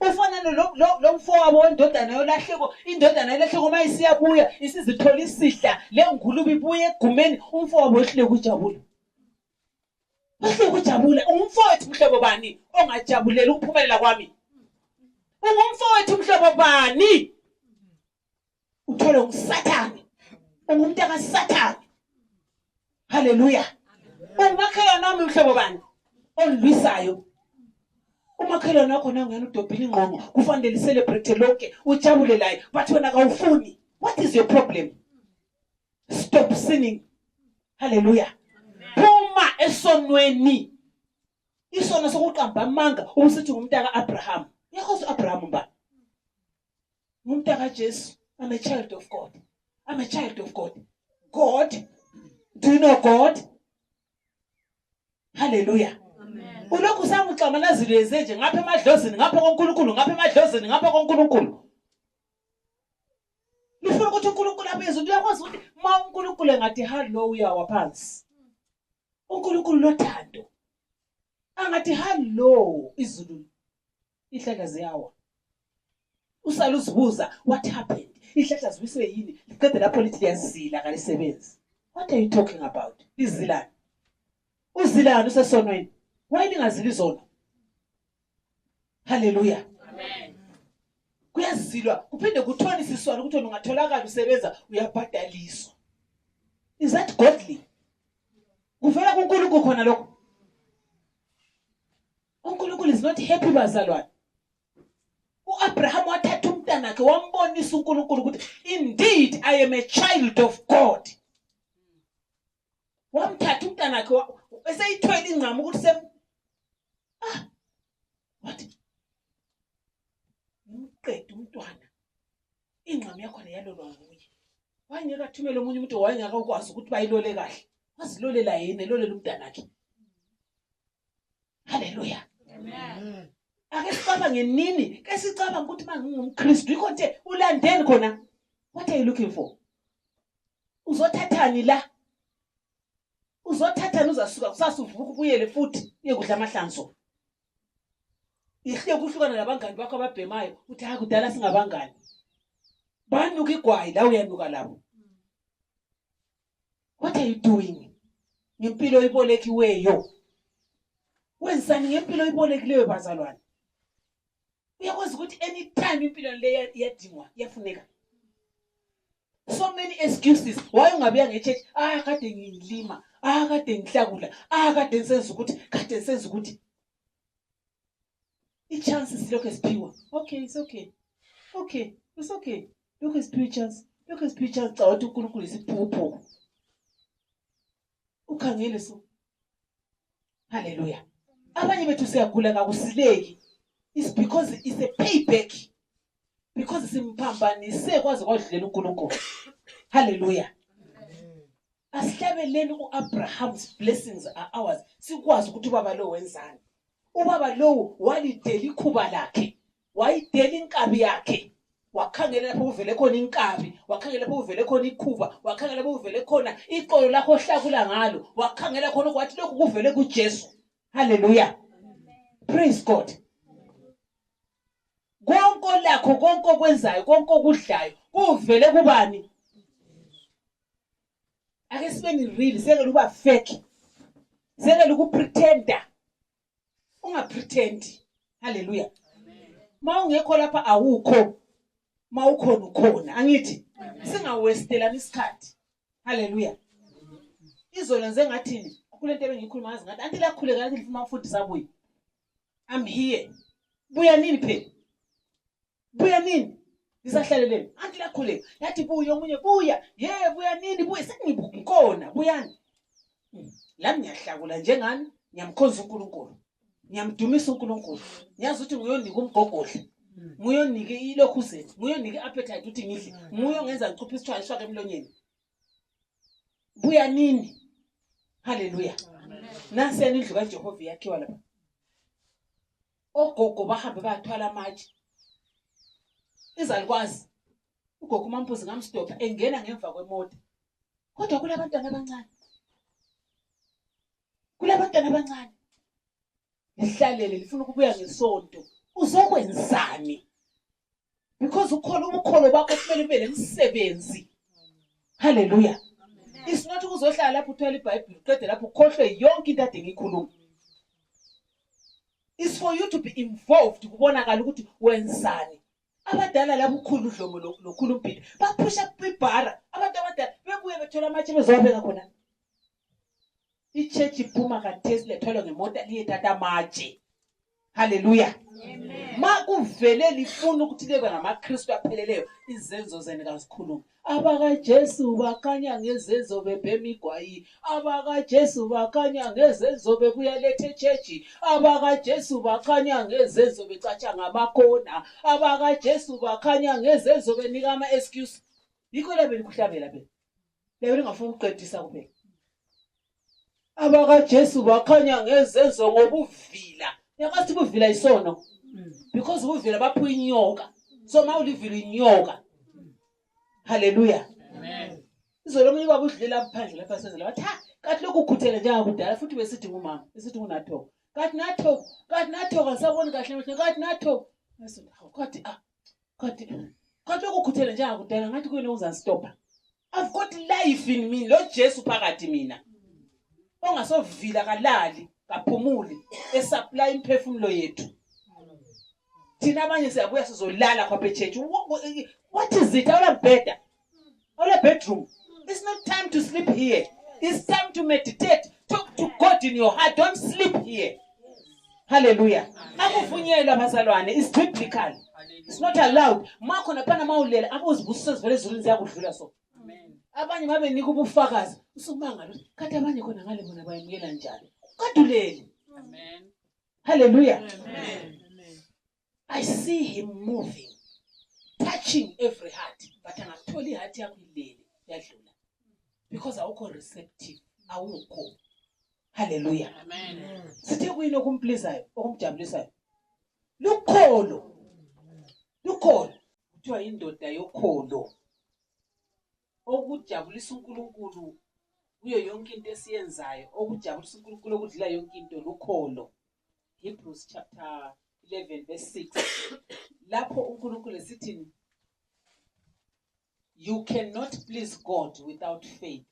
Speaker 1: Ufana lo mfowabo wendodana yolahleko, indodana yolahleko mayisiyabuya isizithola isihla lengulube ibuye egumeni umfowabo ehlule kujabula. Ehlule kujabula umfowethu mhlobo bani ongajabulela ukuphumelela kwami? Umfowethu mhlobo bani? Uthole uSathane. Umuntu akaSathane. Hallelujah. Umakhelwane nami mhlobo bani olwisayo. Umakhelwane wakho nangena udobhile ingqondo kufanele celebrate lonke ujabule laye but wena kawufuni. What is your problem? Stop sinning. Hallelujah. Phuma esonweni. Isono sokuqamba amanga usithi ngumntaka Abraham. Yakho uAbraham mba. Ngumntaka Jesu. I'm a child of God. I'm a child of God. God. Do you know God? Hallelujah. Ulokhu samuxamalazile ezenje ngapha emadlozini ngapha koNkulunkulu ngapha emadlozini ngapha koNkulunkulu. Lifuna ukuthi uNkulunkulu abeze uyakwazi ukuthi ma uNkulunkulu engathi hello uyawa phansi. uNkulunkulu lothando. Angathi hello izulu ihlaka ziyawa. Usala uzibuza what happened? Ihlahla zibiswe yini? Liqede lapho lithi liyazila kalisebenzi. What are you talking about? Izilani. Uzilani usesonweni. Why lingazili zona? Hallelujah.
Speaker 3: Amen.
Speaker 1: Kuyazilwa kuphinde kuthoni siswana ukuthi ungatholakala usebenza uyabhadaliswa. Is that godly? Kuvela kuNkulunkulu khona lokho. uNkulunkulu is not happy bazalwane. uAbraham wathatha umntana wakhe wambonisa uNkulunkulu ukuthi indeed I am a child of God. Wamthatha umntana wakhe eseyithwele ingqamu ukuthi what? Umqedwe umntwana. Ingqamu yakho leyalolwa nguye. Wayengeka thumele umunye umuntu wayengaka ukwazi ukuthi bayilole kahle. wazilolela yena elolela umntanakhe. Haleluya.
Speaker 2: Amen.
Speaker 1: Ake sicabange nini? Ke sicabanga ukuthi mangingumKristu yikho nje ulandeni khona. What are you looking for? Uzothathani la? Uzothathani uzasuka kusasa uvuka ubuyele futhi uye kudla amahlanzo. Ihle kuhlukana nabangani bakho ababhemayo uthi ha kudala singabangani. Banuka igwayi la uyanuka lapho. What are you doing? Ngempilo ibolekiweyo. Wenzani ngempilo ibolekileyo bazalwane? Uyakwazi ukuthi anytime impilo le iyadingwa iyafuneka. So many excuses. Why ungabuya ngeChurch? Kade ngilima. Kade ngihlakula. Kade ngisenza ukuthi. I-chance silokho esiphiwa. Okay, it's okay. Okay, it's okay. Lokho esiphiwa i-chance. Lokho esiphiwa i-chance cha wathi uNkulunkulu isiphupho. Ukhangele so. Hallelujah. Abanye bethu siyagula kakusileki. It's because it's a payback. Because simphambanise kwaze kwadlulela uNkulunkulu. Hallelujah. Asihlabeleni uAbraham's blessings are ours. Sikwazi ukuthi ubaba lo wenzani. Ubaba lo walidela ikhuba lakhe. Wayidela inkabi yakhe. Wakhangela lapho uvele khona inkabi, wakhangela lapho uvele khona ikhuba, wakhangela lapho uvele khona iqolo lakho ohlakula ngalo, wakhangela khona ukuthi lokhu kuvele kuJesu. Hallelujah. Praise God. Konke lakho konke okwenzayo konke okudlayo kuvele kubani? Ake sibeni real, sengele uba fake. Sengele ukupretenda. Ungapretendi. Hallelujah. Mawungekho lapha awukho. Mawukhona ukhona. Angithi singawestelana isikhathi. Hallelujah. Izolo nze ngathini? Kulento ebengikhuluma ngazi ngathi anti la khuleka ngathi ngifuna ukufundisa buyi. I'm here. Buya nini phela? Buya nini? Ngisahlaleleni. Anti la khuleka. Yathi buya omunye buya. Buya nini? Buya sengibukhona. Buyani? La ngiyahlakula njengani? Ngiyamkhonza uNkulunkulu. Ngiyamdumisa uNkulunkulu. Ngiyazi ukuthi nguyonika umgogodla. Nguyonika ilokhuzeni. Nguyonika appetite ukuthi ngidle. Nguyongenza ngicuphe isithwayo shaka emlonyeni. Buya nini? Hallelujah. Nansi indlu kaJehova yakhiwa lapha. Ogogo bahambe bathwala amatshe. Izalikwazi. Ugogo uMampuzi ngamstopha engena ngemva kwemoto. Kodwa kulabantwana abancane. Kulabantwana abancane. Lihlalele lifuna ukubuya ngesonto. Uzokwenzani? Because ubukholo bakho kumele ube nemsebenzi. Hallelujah. It's not ukuzohlala lapho uthwala iBhayibheli uqede lapho ukhohlwe yonke into ade ngikhuluma. It's for you to be involved kubonakala ukuthi wenzani. Abadala lapho ukhulu udlomo lokhulu umpilo baphusha ibhara. Abantu abadala bebuye bethola amatshe bezobeka khona. I-church iphuma kathesi lethwala ngemoto liyethatha amatshe. Hallelujah. Amen. Makuvele lifuna ukuthi lebe ngamaKristu apheleleyo izenzo zenu kazikhuluma. AbakaJesu bakhanya ngezenzo bebhema igwayi. AbakaJesu bakhanya ngezenzo bebuya lethe eChurch. AbakaJesu bakhanya ngezenzo becatsha ngamakona. AbakaJesu bakhanya ngezenzo benika ama-excuse. Yikho lebe likuhlabela phela. Lebe lingafuna ukuqedisa kuphela. AbakaJesu bakhanya ngezenzo ngobuvila. Yakwazi ubuvila isono. Because ubuvila baphu inyoka. So mawulivila inyoka. Hallelujah. Amen. Izolo omunye baba udlela phandle lapha senzela wathi kathi lokhu ukhuthele njengakudala futhi besithi ngumama besithi nguNatho. Kathi Natho ngisabona kahle manje kathi Natho. Ngisithi kathi lokhu ukhuthele njengakudala ngathi kuyini uzangistopa. I've got life in me. Lo Jesu phakathi mina. Ongasovila kalali kaphumuli esupply imphefumulo yethu. Thina abanye siyabuya sizolala kwa eChurch. What is it? Our bedroom. It's not time to sleep here. It's time to meditate. Talk to God in your heart. Don't sleep here. Hallelujah. Akuvunyelwa bazalwane. It's biblical. It's not allowed. Makho napana mawulela abuzibusise zivele ezulwini ziyakudlula so. Amen. Abanye babe nika ubufakazi. Usumangalo. Kathi abanye khona ngale bona bayamukela njalo. Kadulele. Amen. Hallelujah. Amen. I see him moving, touching every heart, but angatholi heart yakho ilele yadlula because awukho receptive. awukho. Haleluya.
Speaker 3: Amen.
Speaker 1: Sithe kuyini okumplisayo, okumjabulisayo? Lukholo. Lukholo. Kuthiwa indoda yokholo. Okujabulisa uNkulunkulu kuyo yonke into esiyenzayo, okujabulisa uNkulunkulu okudlula yonke into lukholo. Hebrews chapter 11 verse 6. Lapho uNkulunkulu esithi you cannot please God without faith.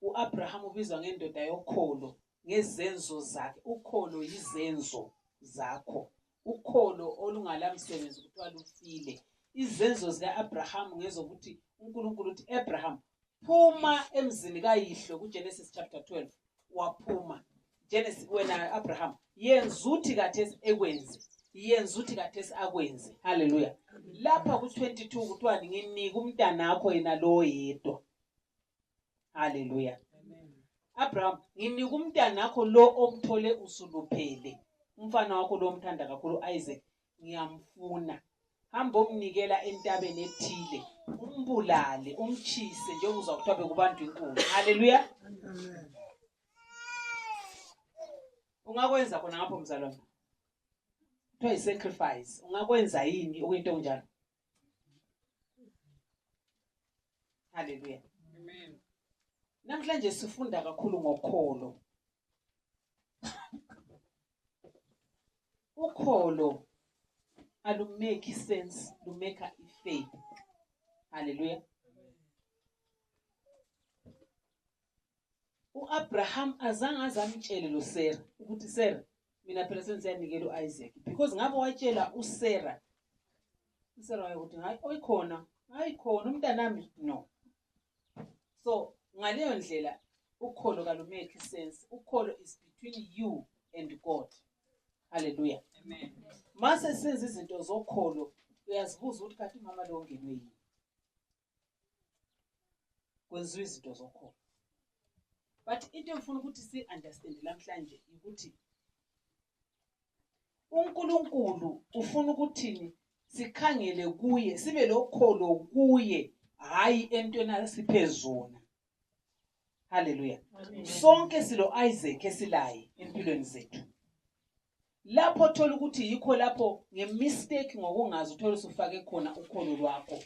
Speaker 1: uAbraham ubizwa ngendoda yokholo ngezenzo zakhe. Ukholo yizenzo zakho. Ukholo olungalamsebenzi kuthiwa lufile. Izenzo zikaAbraham ngezokuthi uNkulunkulu uthi Abraham phuma emzini kayihlo kuGenesis chapter 12 waphuma. Genesis wena Abraham yenza uthi kathesi ekwenze, yenza uthi kathesi akwenze. Haleluya. Lapha ku22 kuthiwa nginika umntanakho yena lo yedwa. Haleluya. Abraham nginika umntanakho lo omthole usuluphele. Umfana wakho lo omthanda kakhulu Isaac ngiyamfuna. Hamba umnikela entabeni ethile, umbulale, umchise njengoba uzakuthiwa kubantu inkulu. Haleluya.
Speaker 2: Amen.
Speaker 1: Ungakwenza khona ngapho mzalwane. Kuthiwa i-sacrifice. Ungakwenza yini okuyinto enjalo? Haleluya.
Speaker 3: Amen.
Speaker 1: Namhlanje sifunda kakhulu ngokholo. Ukholo alumake sense, lumeka faith. Haleluya. uAbraham azange azamtshele lo Sarah ukuthi Sarah mina phela sengiyanikela uIsaac because ngabe watshela uSarah. uSarah wayethi hayi oyikhona, hayi khona umntanami no. So ngaleyo ndlela ukholo kalumake sense. Ukholo is between you and God. Hallelujah.
Speaker 3: Amen.
Speaker 1: Mase senze izinto zokholo uyazibuza ukuthi kanti mama lo ngenwe yini. Kwenziwa izinto zokholo. But into engifuna ukuthi si understand namhlanje ukuthi uNkulunkulu ufuna ukuthini sikhangele kuye, sibe lokholo kuye, hayi entweni asiphezona. Hallelujah. Sonke silo Isaac esilaye empilweni zethu. Lapho thola ukuthi yikho lapho ngemistake ngokungazi uthola usufake khona ukholo lwakho.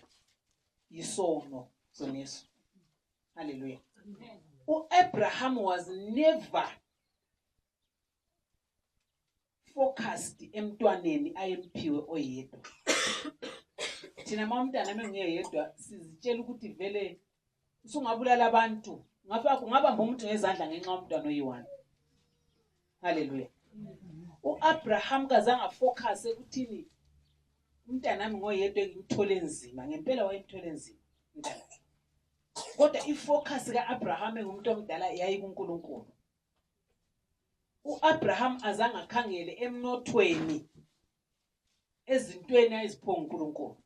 Speaker 1: Yisono soneso. Hallelujah. uAbraham was never focused emntwaneni ayemphiwe oyedwa. Thina mamntana mengiyedwa sizitshela ukuthi vele usungabulala abantu. Ngabamba umuntu ngezandla ngenxa yomntwana oyi1. Hallelujah. uAbraham kazange focus ekuthini umntanami ngoyedwa ngimthole enzima. Ngempela wayemthole enzima umntana. Kodwa ifocus kaAbraham ngumuntu omdala yayi kuNkulunkulu. uAbraham azange akhangele emnothweni ezintweni ayizipho uNkulunkulu.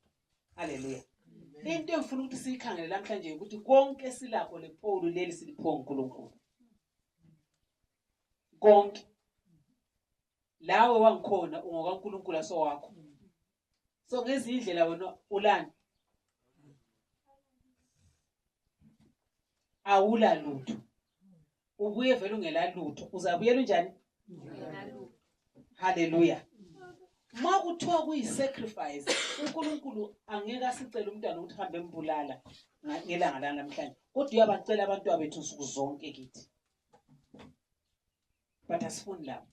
Speaker 1: Haleluya. Into engifuna ukuthi siyikhangele namhlanje ukuthi konke silakho lePaul leli silipho uNkulunkulu. Konke lawe wangikhona ungokaNkulunkulu aso wakho. So ngezindlela wena ulana awula lutho. Ubuye vele ungela lutho. Uzabuyela njani? Haleluya. Makuthiwa kuyisacrifice, uNkulunkulu angeke asicele umntwana ukuthi hambe embulala ngelanga la namhlanje. Kodwa uyabacela abantu abethu usuku zonke kithi. But asifuni lapho.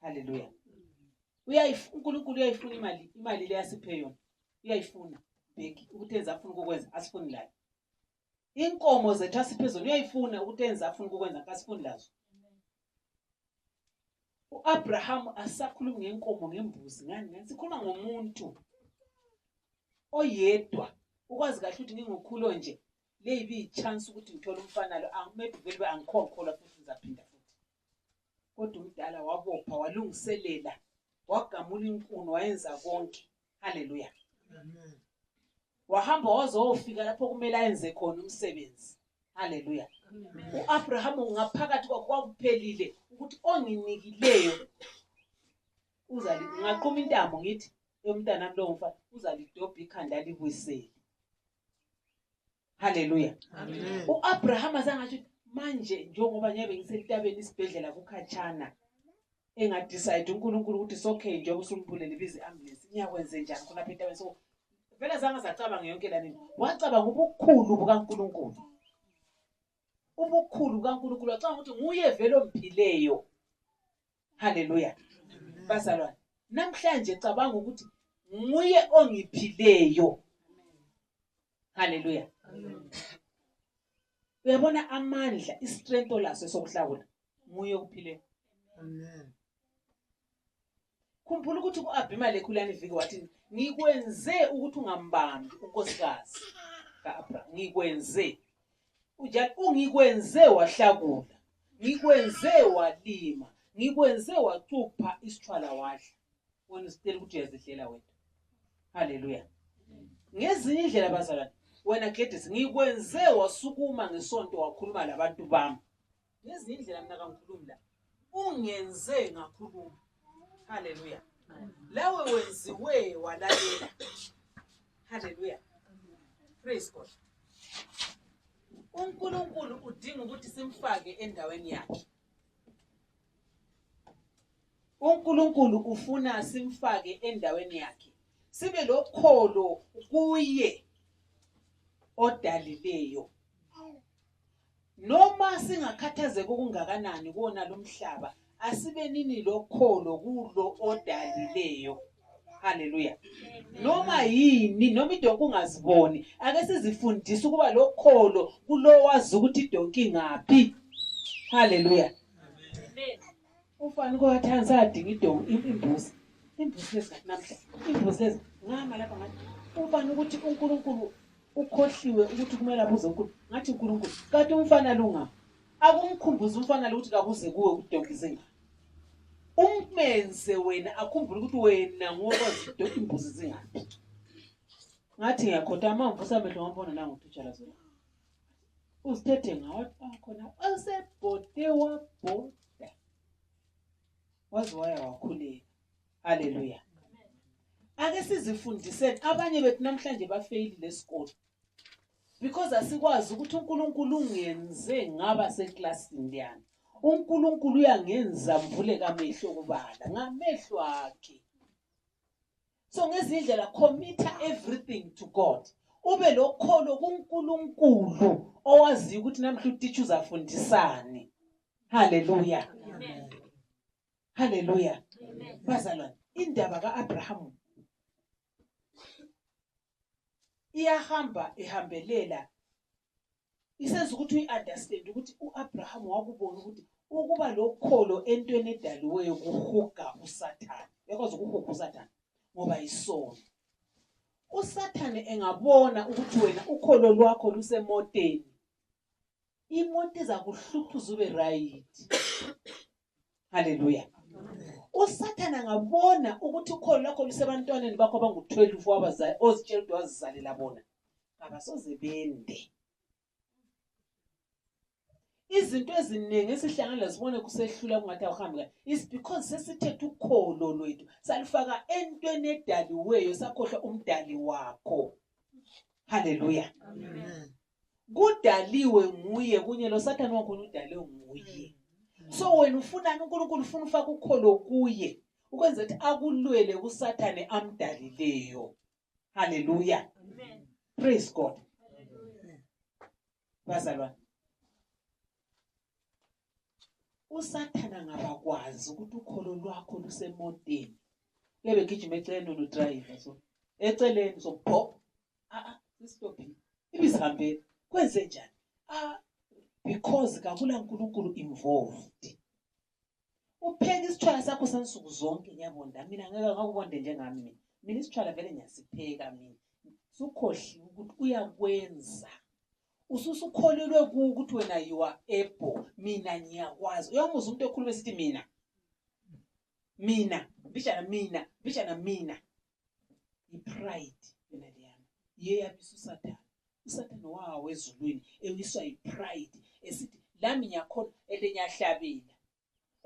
Speaker 1: Haleluya. uNkulunkulu uyayifuna imali le yasiphe yona. Uyayifuna bheki ukuthi enza afuna ukwenza asifuni la. Inkomo zethu asiphezulu uyayifuna ukuthi enza afuna ukwenza akasifuni lazo. uAbraham asakhuluma ngenkomo ngembuzi ngani sikhuluma ngomuntu oyedwa. Ukwazi kahle ukuthi ngingokhulu nje leyibi ichance ukuthi ngithola umfana lo maybe vele angikholwa futhi ngizaphinda futhi. Kodwa umdala wabopha walungiselela wagamula inkuni wayenza konke. Haleluya.
Speaker 2: Amen.
Speaker 1: Wahamba wazofika lapho kumele ayenze khona umsebenzi. Haleluya. uAbraham ngaphakathi kwakuphelile ukuthi onginikileyo ngaqhuma intambo ngithi yomntana lo mfana uzalidobha ikhanda libuyisele. Haleluya.
Speaker 2: Amen.
Speaker 1: uAbraham azangathi manje njengoba nyabe ngisentabeni isibhedlela kukhatshana engadecide uNkulunkulu ukuthi it's okay njengoba usumbulele bize ambulance ngiyakwenze njani khona phela entabeni so vele zange zacabanga yonke la nini wacabanga ubukhulu bukaNkulunkulu ubukhulu bukaNkulunkulu wacabanga ukuthi nguye vele omphileyo haleluya bazalwane namhlanje cabanga ukuthi nguye ongiphileyo haleluya uyabona amandla istrength olaso sokuhlawula nguye ophileyo
Speaker 2: Amen.
Speaker 1: khumbula ukuthi ku-Abimeleki kulani viki wathi ngikwenze ukuthi ungambambi unkosikazi kaAbraham ngikwenze ungikwenze wahlakula ngikwenze walima ngikwenze wacupha isithwala wadla wena usitela ukuthi uyazihlela wena haleluya ngezinye indlela bazalwane wena Gladys ngikwenze wasukuma ngesonto wakhuluma labantu bami ngezinye indlela mina kangikhulumi la ungenze ngakhuluma haleluya lawe wenziwe walalela haleluya praise God uNkulunkulu udinga ukuthi simfake endaweni yakhe uNkulunkulu ufuna simfake endaweni yakhe sibe lokholo kuye odalileyo noma singakhathazeka okungakanani kuona lomhlaba asibe nini lokholo kulo odalileyo haleluya noma yini noma idonki ungaziboni ake sizifundise ukuba lokholo kulo wazi ukuthi idonki ngaphi haleluya amen ufana kwathanza adinga idonki imbuzi lesikhathi namhla imbuzi lezi ngama lapha ngathi ufana ukuthi uNkulunkulu ukhohliwe ukuthi kumele abuze uNkulunkulu ngathi uNkulunkulu kanti umfana lunga akumkhumbuza umfana lo ukuthi kabuze kuwe udonki zinga umenze wena akhumbule ukuthi wena ngokwazi idonki imbuzi zingaphi ngathi ngiyakhoda amamvusa amehlo ngambona nanga uThutshala zona uzithethe ngawo khona asebhode wabhoda wazi waya wakhuleka haleluya ake sizifundiseni abanye bethu namhlanje bafeyili lesikole because asikwazi ukuthi uNkulunkulu ungenze ngaba seclassini liyana uNkulunkulu uyangenza mvuleka amehlo kubala ngamehlo akhe so ngezindlela commit everything to God ube lokholo kuNkulunkulu owazi ukuthi namhla uTicha uzafundisani haleluya amen haleluya amen bazalwane indaba kaAbraham iyahamba ihambelela isenza ukuthi uyi-understand ukuthi uAbraham wakubona ukuthi ukuba lokholo entweni edaliweyo kuhuga uSathane yakwazi ukuhuga uSathane ngoba isono uSathane engabona ukuthi wena ukholo lwakho lusemoteni imoto iza kuhluphuza ube right haleluya uSathane angabona ukuthi ukholo lwakho lusebantwaneni bakho abangu-12 wabazali ozitshela ukuthi wazizalela bona abasoze bende izinto eziningi esihlangana sibone kusehlula kungathi awuhambi kahle is because sesithethe ukholo lwethu salifaka entweni edaliweyo sakhohlwa umdali wakho haleluya amen kudaliwe nguye kunye lo Sathane wakho udaliwe nguye so wena ufunani uNkulunkulu ufuna ufaka ukholo kuye ukwenza ukuthi akulwele kuSathane amdalileyo haleluya amen praise God bazalwane uSathane angabakwazi ukuthi ukholo lwakho lusemoteni bebe gijima eceleni no driver so eceleni so pop stop ibizihambele kwenze njani because kakula uNkulunkulu involved upheka isithwala sakho sansuku zonke ngiyabonda mina ngeke ngakubonde njengami mina isithwala vele ngiyasipheka mina sukhohliwe ukuthi uyakwenza ususukholelwe ukuthi wena you are able mina ngiyakwazi uyamuzwa umuntu ekhuluma esithi mina ipride yena liyana yeyabisa uSathane uSathane wawo ezulwini ewiswa ipride esithi lami ngiyakhona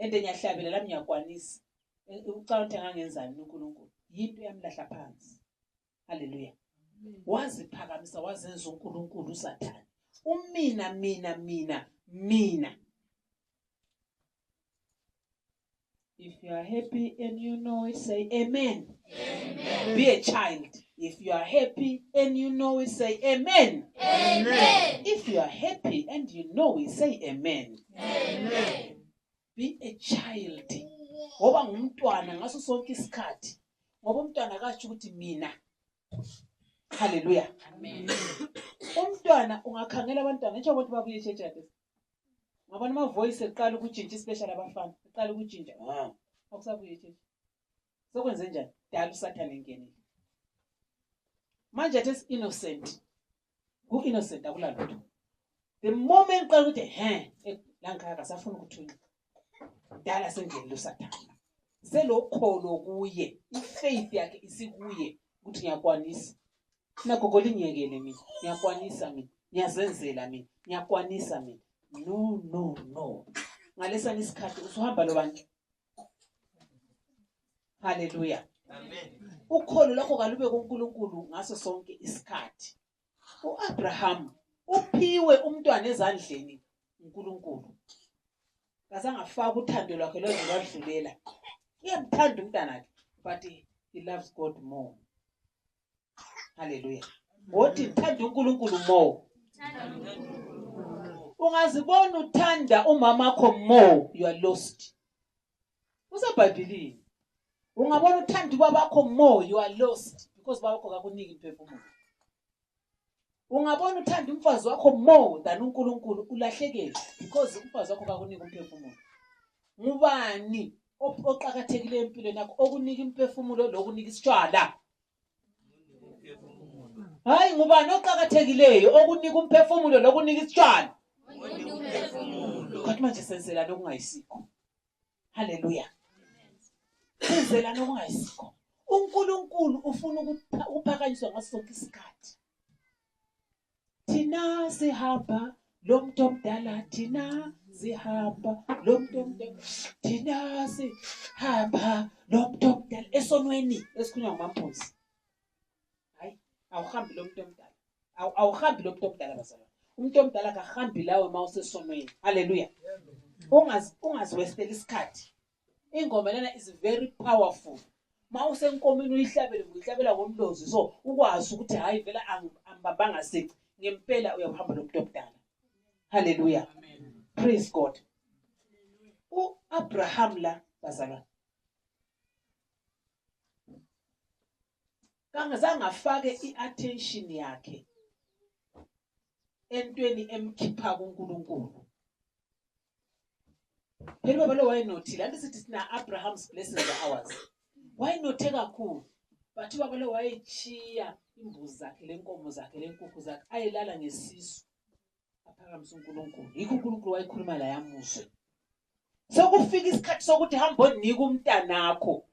Speaker 1: ende ngiyahlabela lami ngiyakwanisa ucala ukuthi angangenzani uNkulunkulu yinto yamlahla phansi haleluya waziphakamisa wazenza uNkulunkulu uSathane mina. If you are happy and you know it, say amen. Amen. Be a child. If you are happy and you know it, say amen. Amen. If you are happy and you know it, say amen. Amen. Be a child. Ngoba ngumntwana ngaso sonke isikhathi. Ngoba umntwana akatsho ukuthi mina. Hallelujah. Amen. Umntwana ungakhangela abantwana nje ukuthi babuye echechi. Ngabona ama voice eqala ukujinja special abafana. Eqala ukujinja. Akusabuye echechi. Sokwenze njani? Dala uSathane engenile. Manje athi innocent. Ku innocent akulalutho. The moment qala ukuthi la ngikhaya akasafuna ukuthunya. Dala sengenile uSathane. Selokholo kuye. Ifaith yakhe isikuye ukuthi ngiyakwanisa. Nagogola inyekele mina. Ngiyakwanisa mina. Ngiyazenzela mina. Ngiyakwanisa mina. No. Ngalesana isikhathi usuhamba lo bantu. Hallelujah. Amen. Ukholo lakho kalube kuNkulunkulu ngaso sonke isikhathi. uAbraham uphiwe umntwana ezandleni uNkulunkulu. Kasangafaka uthando lwakhe lozwadlulela. Uyamthanda umntwana wakhe, but he loves God more. Hallelujah. Wothi thanda uNkulunkulu more. Ungazibona uthanda umama wakho more, you are lost. UseBhayibhelini. Ungabona uthanda ubaba wakho more, you are lost, because baba wakho akakuniki imphefumulo. Ungabona uthanda umfazi wakho more than uNkulunkulu, ulahlekile, because umfazi wakho akakuniki imphefumulo. Ngubani oqhakathekile empilweni yakho okunika imphefumulo lokunika isitshwala? Hayi, ngubani oqhakathekileyo okunika umphefumulo lokunika isitshwala? Kodwa manje senzela lokungayisikho. Hallelujah. Senzela lokungayisikho. uNkulunkulu ufuna ukuphakanyiswa ngaso sonke isikhathi. Thina sihamba lo muntu omdala, thina sihamba lo muntu omdala, thina sihamba lo muntu omdala esonweni esikhulunywa ngamamphosi. Hayi, awuhambi lo muntu omdala. Awuhambi lo muntu omdala bazalwane. Umuntu omdala akahambi lawe mawusesonweni. Hallelujah. Ungaziwestela isikhathi. Ingoma lena is very powerful. Mawusenkomini uyihlabela ngomlozi so ukwazi ukuthi hayi vela ambabanga sici. Ngempela uyahamba lo muntu omdala. Hallelujah. Amen. Praise God. uAbraham la bazalwane. Kangazange afake iattention yakhe entweni emkhipha kuNkulunkulu. Phela baba lo wayenothile. Anti sithi sina Abraham's blessings are ours. Wayinothe kakhulu. Bathi baba lo wayechiya imbuzi zakhe, lenkomo zakhe, lenkukhu zakhe ayelala ngesisu. Aphakamisa uNkulunkulu. Yikho uNkulunkulu wayekhuluma la yamuzwe. Sokufika isikhathi sokuthi hamba onika umntanakho.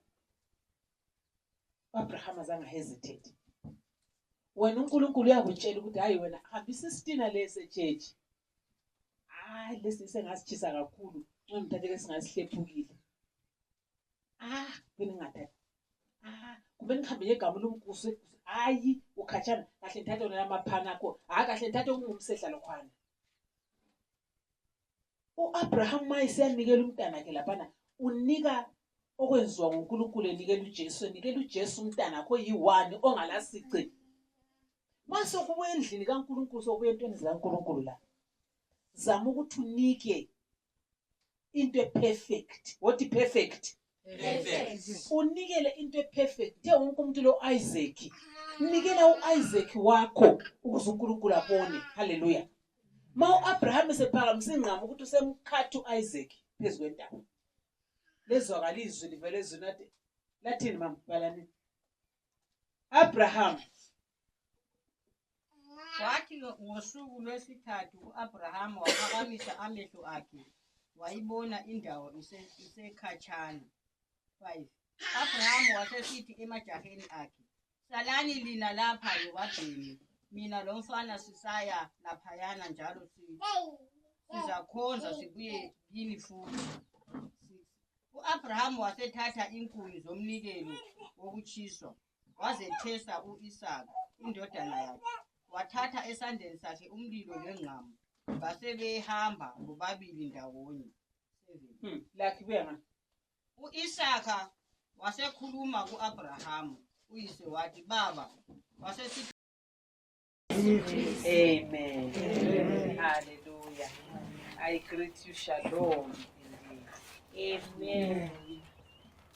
Speaker 1: Abraham azange hesitate. Wena uNkulunkulu uyakutshela ukuthi hayi wena hambisa isitina lese church. Lesi sengasichisa kakhulu. Ngimthathe ke singasihlephukile. Beningathatha. Kube nikhambe ngegama lomkusi. Hayi ukhatshana kahle nithathe wona lamaphana akho. Kahle nithathe ungumsehla lokhwana. uAbraham mayisiyanikela umntana wakhe laphana unika okwenziwa nguNkulunkulu enikela uJesu, enikela uJesu umntana wakho yi1 ongalasici. Mase kubuye endlini kaNkulunkulu sokubuye entweni zikaNkulunkulu la. Zama ukuthi unike into perfect. What is perfect? Perfect. Unikele into perfect. Nje wonke umuntu lo Isaac. Nikela uIsaac wakho ukuze uNkulunkulu abone. Hallelujah. Ma uAbraham sephakamisa ingqama ukuthi usemkhatha uIsaac phezulu kwentaba. Lezwakala izwi livele ezweni lathini mama balani. Abraham
Speaker 3: Wathi ngosuku lwesithathu uAbraham waphakamisa amehlo akhe wayibona indawo isekhatshana. 5. Abraham wasesithi emajaheni akhe, salani lina lapha yobabhemi, mina lo mfana sisaya laphayana njalo sizakhonza sibuye yini futhi. uAbraham wasethatha inkuni zomnikelo wokutshiswa wazethesa uIsaka indodana yakhe. Wathatha esandleni sakhe umlilo lengqamu base behamba bobabili ndawonye. 7.
Speaker 1: Like kuya ngani?
Speaker 3: U-Isaka wasekhuluma ku-Abrahamu uyise wathi baba wasesithi
Speaker 1: Amen. Hallelujah. I greet you, shalom. Amen.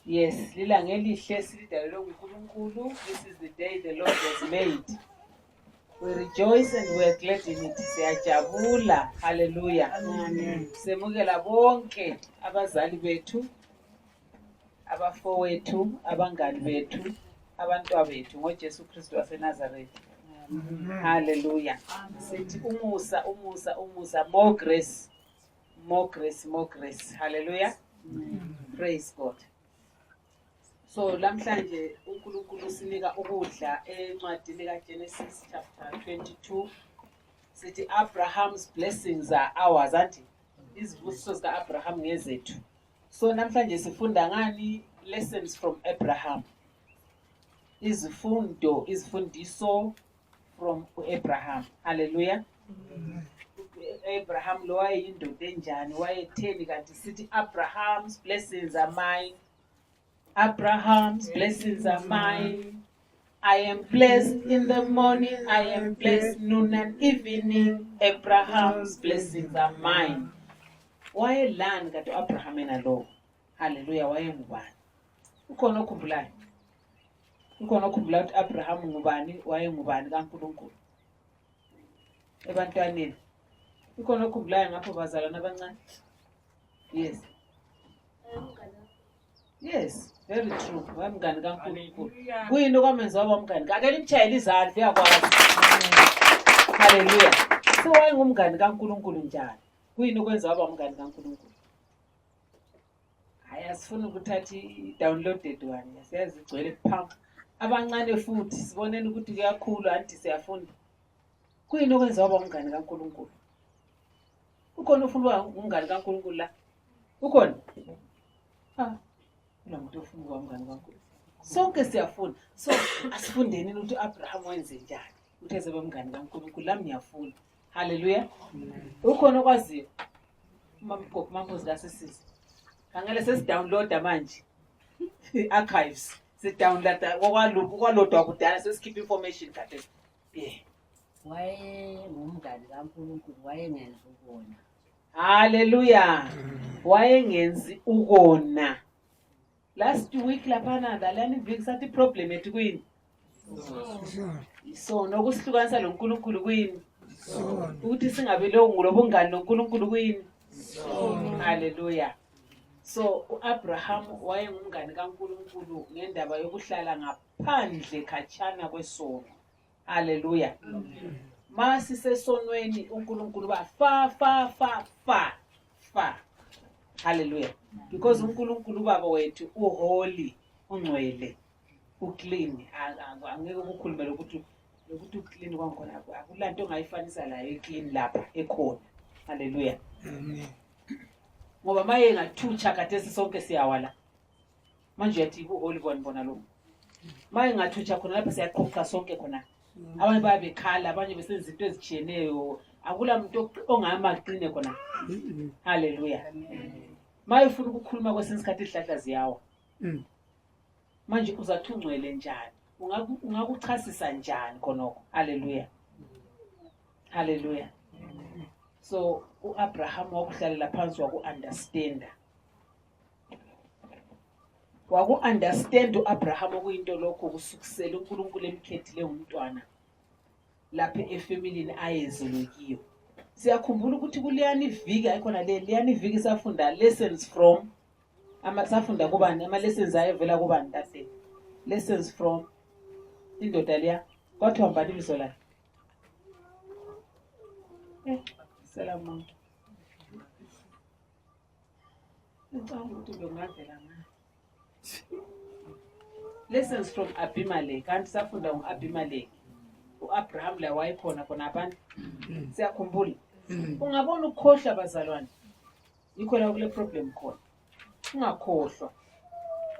Speaker 1: Yes, lilanga elihle silidalelwe uNkulunkulu. This is the day the Lord has made. We rejoice and we are glad in it. Siyajabula. Hallelujah. Amen. Semukela bonke abazali bethu, abafowethu, abangani bethu, abantwabethu ngoJesu Kristu waseNazaretha. Hallelujah. Sithi umusa, umusa, umusa. More grace. More grace, more grace. Hallelujah. Praise God. So lamhlanje uNkulunkulu sinika ukudla encwadini kaGenesis chapter 22. Sithi Abraham's blessings are ours, auntie. Izibusiso zika-Abraham ngezethu. So namhlanje sifunda ngani? Lessons from Abraham. Izifundiso from Abraham. Hallelujah. Abraham lo wayeyindoda enjani, wayetheni kanti sithi Abraham's blessings are mine. Abraham's blessings are mine. I am blessed in the morning, I am blessed noon and evening. Abraham's blessings are mine. Wayelani kanti Abraham ena lo? Hallelujah, wayengubani? Ukhona okhumbulayo? Ukhona okhumbula ukuthi Abraham ngubani, wayengubani kaNkulunkulu? Ebantwaneni. Ukhona okhumbulayo ngapho bazalwana abancane? Yes. Yes, very true. Wayemngani kaNkulunkulu. Kuyini okwamenza waba umngani? Ake limtshayele izandla uyakwazi. Hallelujah. So wayengumngani kaNkulunkulu njani? Kuyini okwenza waba umngani kaNkulunkulu? Hayi asifuna ukuthatha i-downloaded one. Siyazi igcwele phambi. Abancane futhi siboneni ukuthi kuyakhulu anti siyafunda. Kuyini okwenza waba umngani kaNkulunkulu? Ukhona ufuna umngani kaNkulunkulu la? Ukhona? Kunomuntu ofuna ukuba umngani kaNkulunkulu. Sonke siyafuna. So asifundeni ukuthi Abraham wenze njani ukuthi eze umngani kaNkulunkulu. Lami ngiyafuna. Hallelujah. Ukhona okwaziyo? Mampozi la sisisi. Angele sesidownloada manje. Archives. Sidownloada okwalodwa kudala sesikhipha information kade. Yeah.
Speaker 5: Wayengumngani kaNkulunkulu, wayengenzi ukona.
Speaker 1: Hallelujah. Wayengenzi ukona. Last week laphana dalani viki sathi problem ethi kuyini? So nokusihlukanisa lo nkulunkulu kuyini? Ukuthi singabe lo ngulobungani noNkulunkulu kuyini? Hallelujah. So uAbraham wayengumngani kaNkulunkulu ngendaba yokuhlala ngaphandle khatshana kwesono. Hallelujah. Masi sesonweni uNkulunkulu ba fa. Hallelujah. Because uNkulunkulu baba wethu uholy, ungcwele, uclean. Angeke ukukhuluma lokuthi uclean kwakhona akulanto ongayifanisa layo eclean lapha ekhona. Hallelujah. Amen. Ngoba maye ngathucha kade sonke siyawala. Manje yathi uholy bona lo. Maye ngathucha khona lapha siyaqoqa sonke khona. Abanye babekhala, abanye besenza izinto ezijiyeneyo. Akula umuntu ongamaqine khona. Hallelujah. Maye ufuna ukukhuluma kwesinye isikhathi ihlahla ziyawa. Manje uzathi ungcwele njani? Ungakuchasisa njani khonoko? Hallelujah. Hallelujah. So uAbraham wakuhlalela phansi waku-understanda. Waku-understand uAbraham okuyinto lokho kusukusela uNkulunkulu emkhethile umntwana lapha efamilini ayezelwe kiyo. Siyakhumbula ukuthi kuleyani iviki ayikhona leyani iviki safunda lessons from safunda kubani ama-lessons ayevela kubani tase lessons from indoda leya kwathiwa mbani ibizo layo? Salamu. Ngicabanga ukuthi ngingavela manje. Lessons from Abimelech. Kanti safunda ngo-Abimelech. uAbraham la wayekhona khona abantu. Siyakhumbula. Ungabona ukukhohlwa bazalwane. Yikho la kule problem khona. Ungakhohlwa.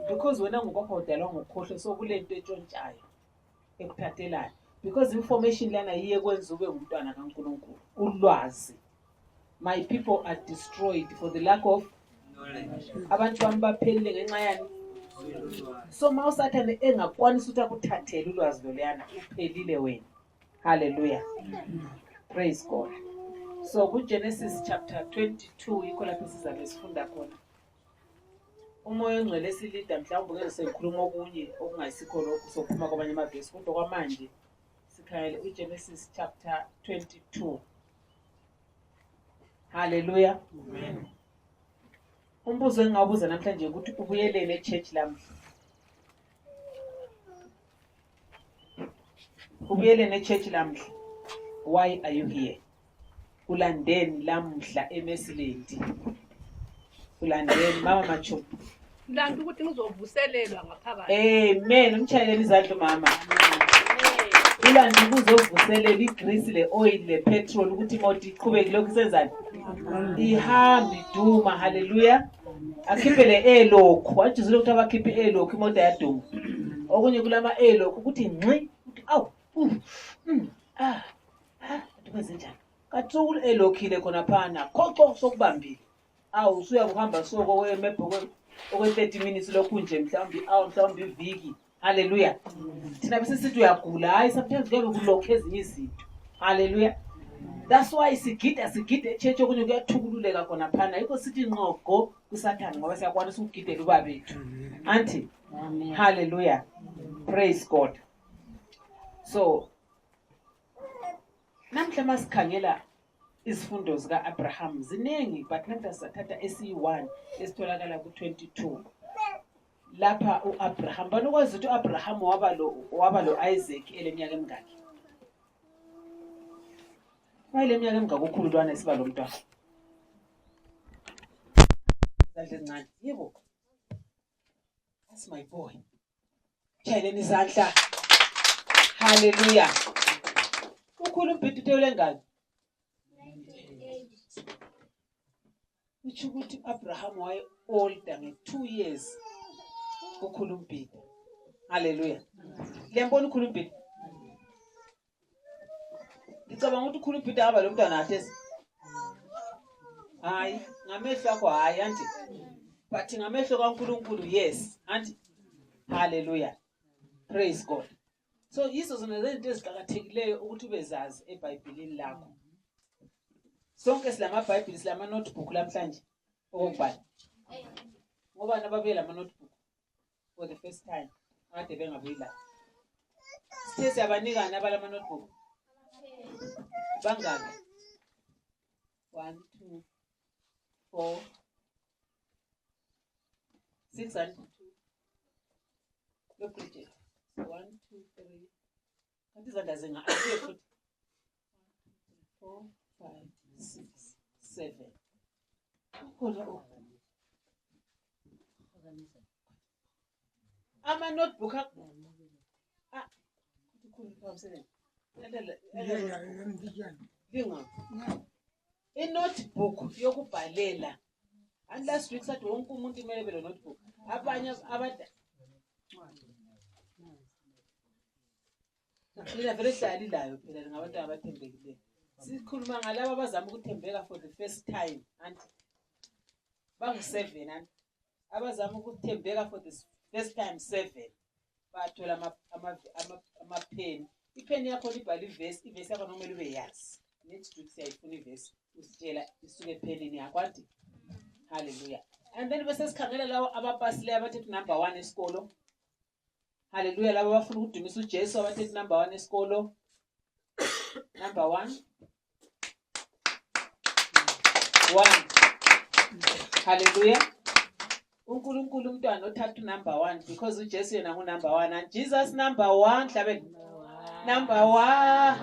Speaker 1: Because wena ngokwakho udalwa ngokukhohlwa so kulento etshontshayo ekuthathelana. Because information lana yiye kwenza ube ngumntwana kaNkulunkulu. Ulwazi My people are destroyed for the lack of abantu bami baphelile ngenxa yani. So ma usathane engakwanisa ukuthi akuthathele ulwazi loluyana uphelile wena. Hallelujah. Praise God. So kuGenesis chapter 22 yikho lapho sizabe sifunda khona. Umoya ongcwele esilida mhlawumbe ngeke sikhuluma okunye okungayisikho lokho sokuphuma kwabanye amavesi kodwa kwamanje sikhayele uGenesis chapter 22. Hallelujah. Amen. Umbuzo engingabuza namhlanje ukuthi ubuyelele eChurch lamhla. Ubuyelele eChurch lamhla. Why are you here? Ulandeni lamhla eMesiland. Ulandeni mama macho.
Speaker 6: Landa ukuthi ngizovuselelwa ngaphakathi.
Speaker 1: Amen. Umchayeleni izandla mama. Ulanda ukuzovuselela igrease le oil le petrol ukuthi imoto iqhubeke lokho isenzani. Ihambe iduma. Hallelujah. Akhiphele elokhu. Wajizile ukuthi abakhiphe elokhu imoto yaduma. Okunye kulama elokhu ukuthi ngci ukuthi awu. Kwenze njani? Kathulu elokhile khona phana. Khoxo sokubambile. Awu usuya kuhamba soko kwemebhoko okwe 30 minutes lokhu nje mhlawumbe iviki. Hallelujah. Thina bese sithi uyagula. Hayi sometimes kuyabe kulokho ezinye izinto. Hallelujah. That's why sigida eChurch okunye kuyathukululeka khona phana. Yikho sithi nqogo kuSathane ngoba siyakwanisa ukugidela ubabethu. Auntie. Amen. Hallelujah. Praise God. So namhla masikhangela izifundo zika Abraham ziningi but nathi sathatha esi1 esitholakala ku22. Lapha uAbraham banokwazi ukuthi uAbraham waba lo Isaac eleminyaka emingaki? Wayile minyaka emingaki ukhululwana esiba lo mntwana? Izandla ezincane. Yebo. That's my boy. Chayeleni izandla. Hallelujah. Ukhulu umbhidi uthele ngani? Uthi ukuthi Abraham waye older nge2 years. Ukhulu umbhidi. Hallelujah. Liyambona ukhulu umbhidi? Ngicabanga ukuthi ukhulu umbhidi akaba lo mntwana athesi. Hayi, ngamehlo akho hayi anti. But ngamehlo kaNkulunkulu yes, anti. Hallelujah. Praise God. So yizo zona izinto eziqhakathekileyo ukuthi ubezazi eBhayibhelini lakho. Sonke silama Bible silama notebook namhlanje okubhala. Ngoba nababuye lama notebook for the first time ade bengabuyi la. Sithe siyabanikana abalama notebook. Bangaki? 1 2 4 600. Look project. 1 2 3. Kanti izandla zinga asiye futhi. 4 5 6 7. Khona ama notebook notebook yokubhalela. And last week sathi wonke umuntu kumele belo notebook. Abanye abada Lina vele hlalilayo phela ngabantu abathembekileyo. Sikhuluma ngalabo abazama ukuthembeka for the first time anti. Bangu7 anti. Abazama ukuthembeka for the first time 7. Bathola ama pen. Ipen yakho libhala ivesi yakho nomele ube yazi. Next week siyayifuna ivesi usitshela isuke ephenini yakho anti. Hallelujah. And then bese sikhangela lawo abapasile abathe number 1 esikolo. Hallelujah. Laba bafuna ukudumisa uJesu abathe number 1 esikolo. Number 1. 1. Hallelujah. uNkulunkulu umntwana othatha number 1 because uJesu yena ngu number 1 and Jesus number 1 hlabeni. Number 1.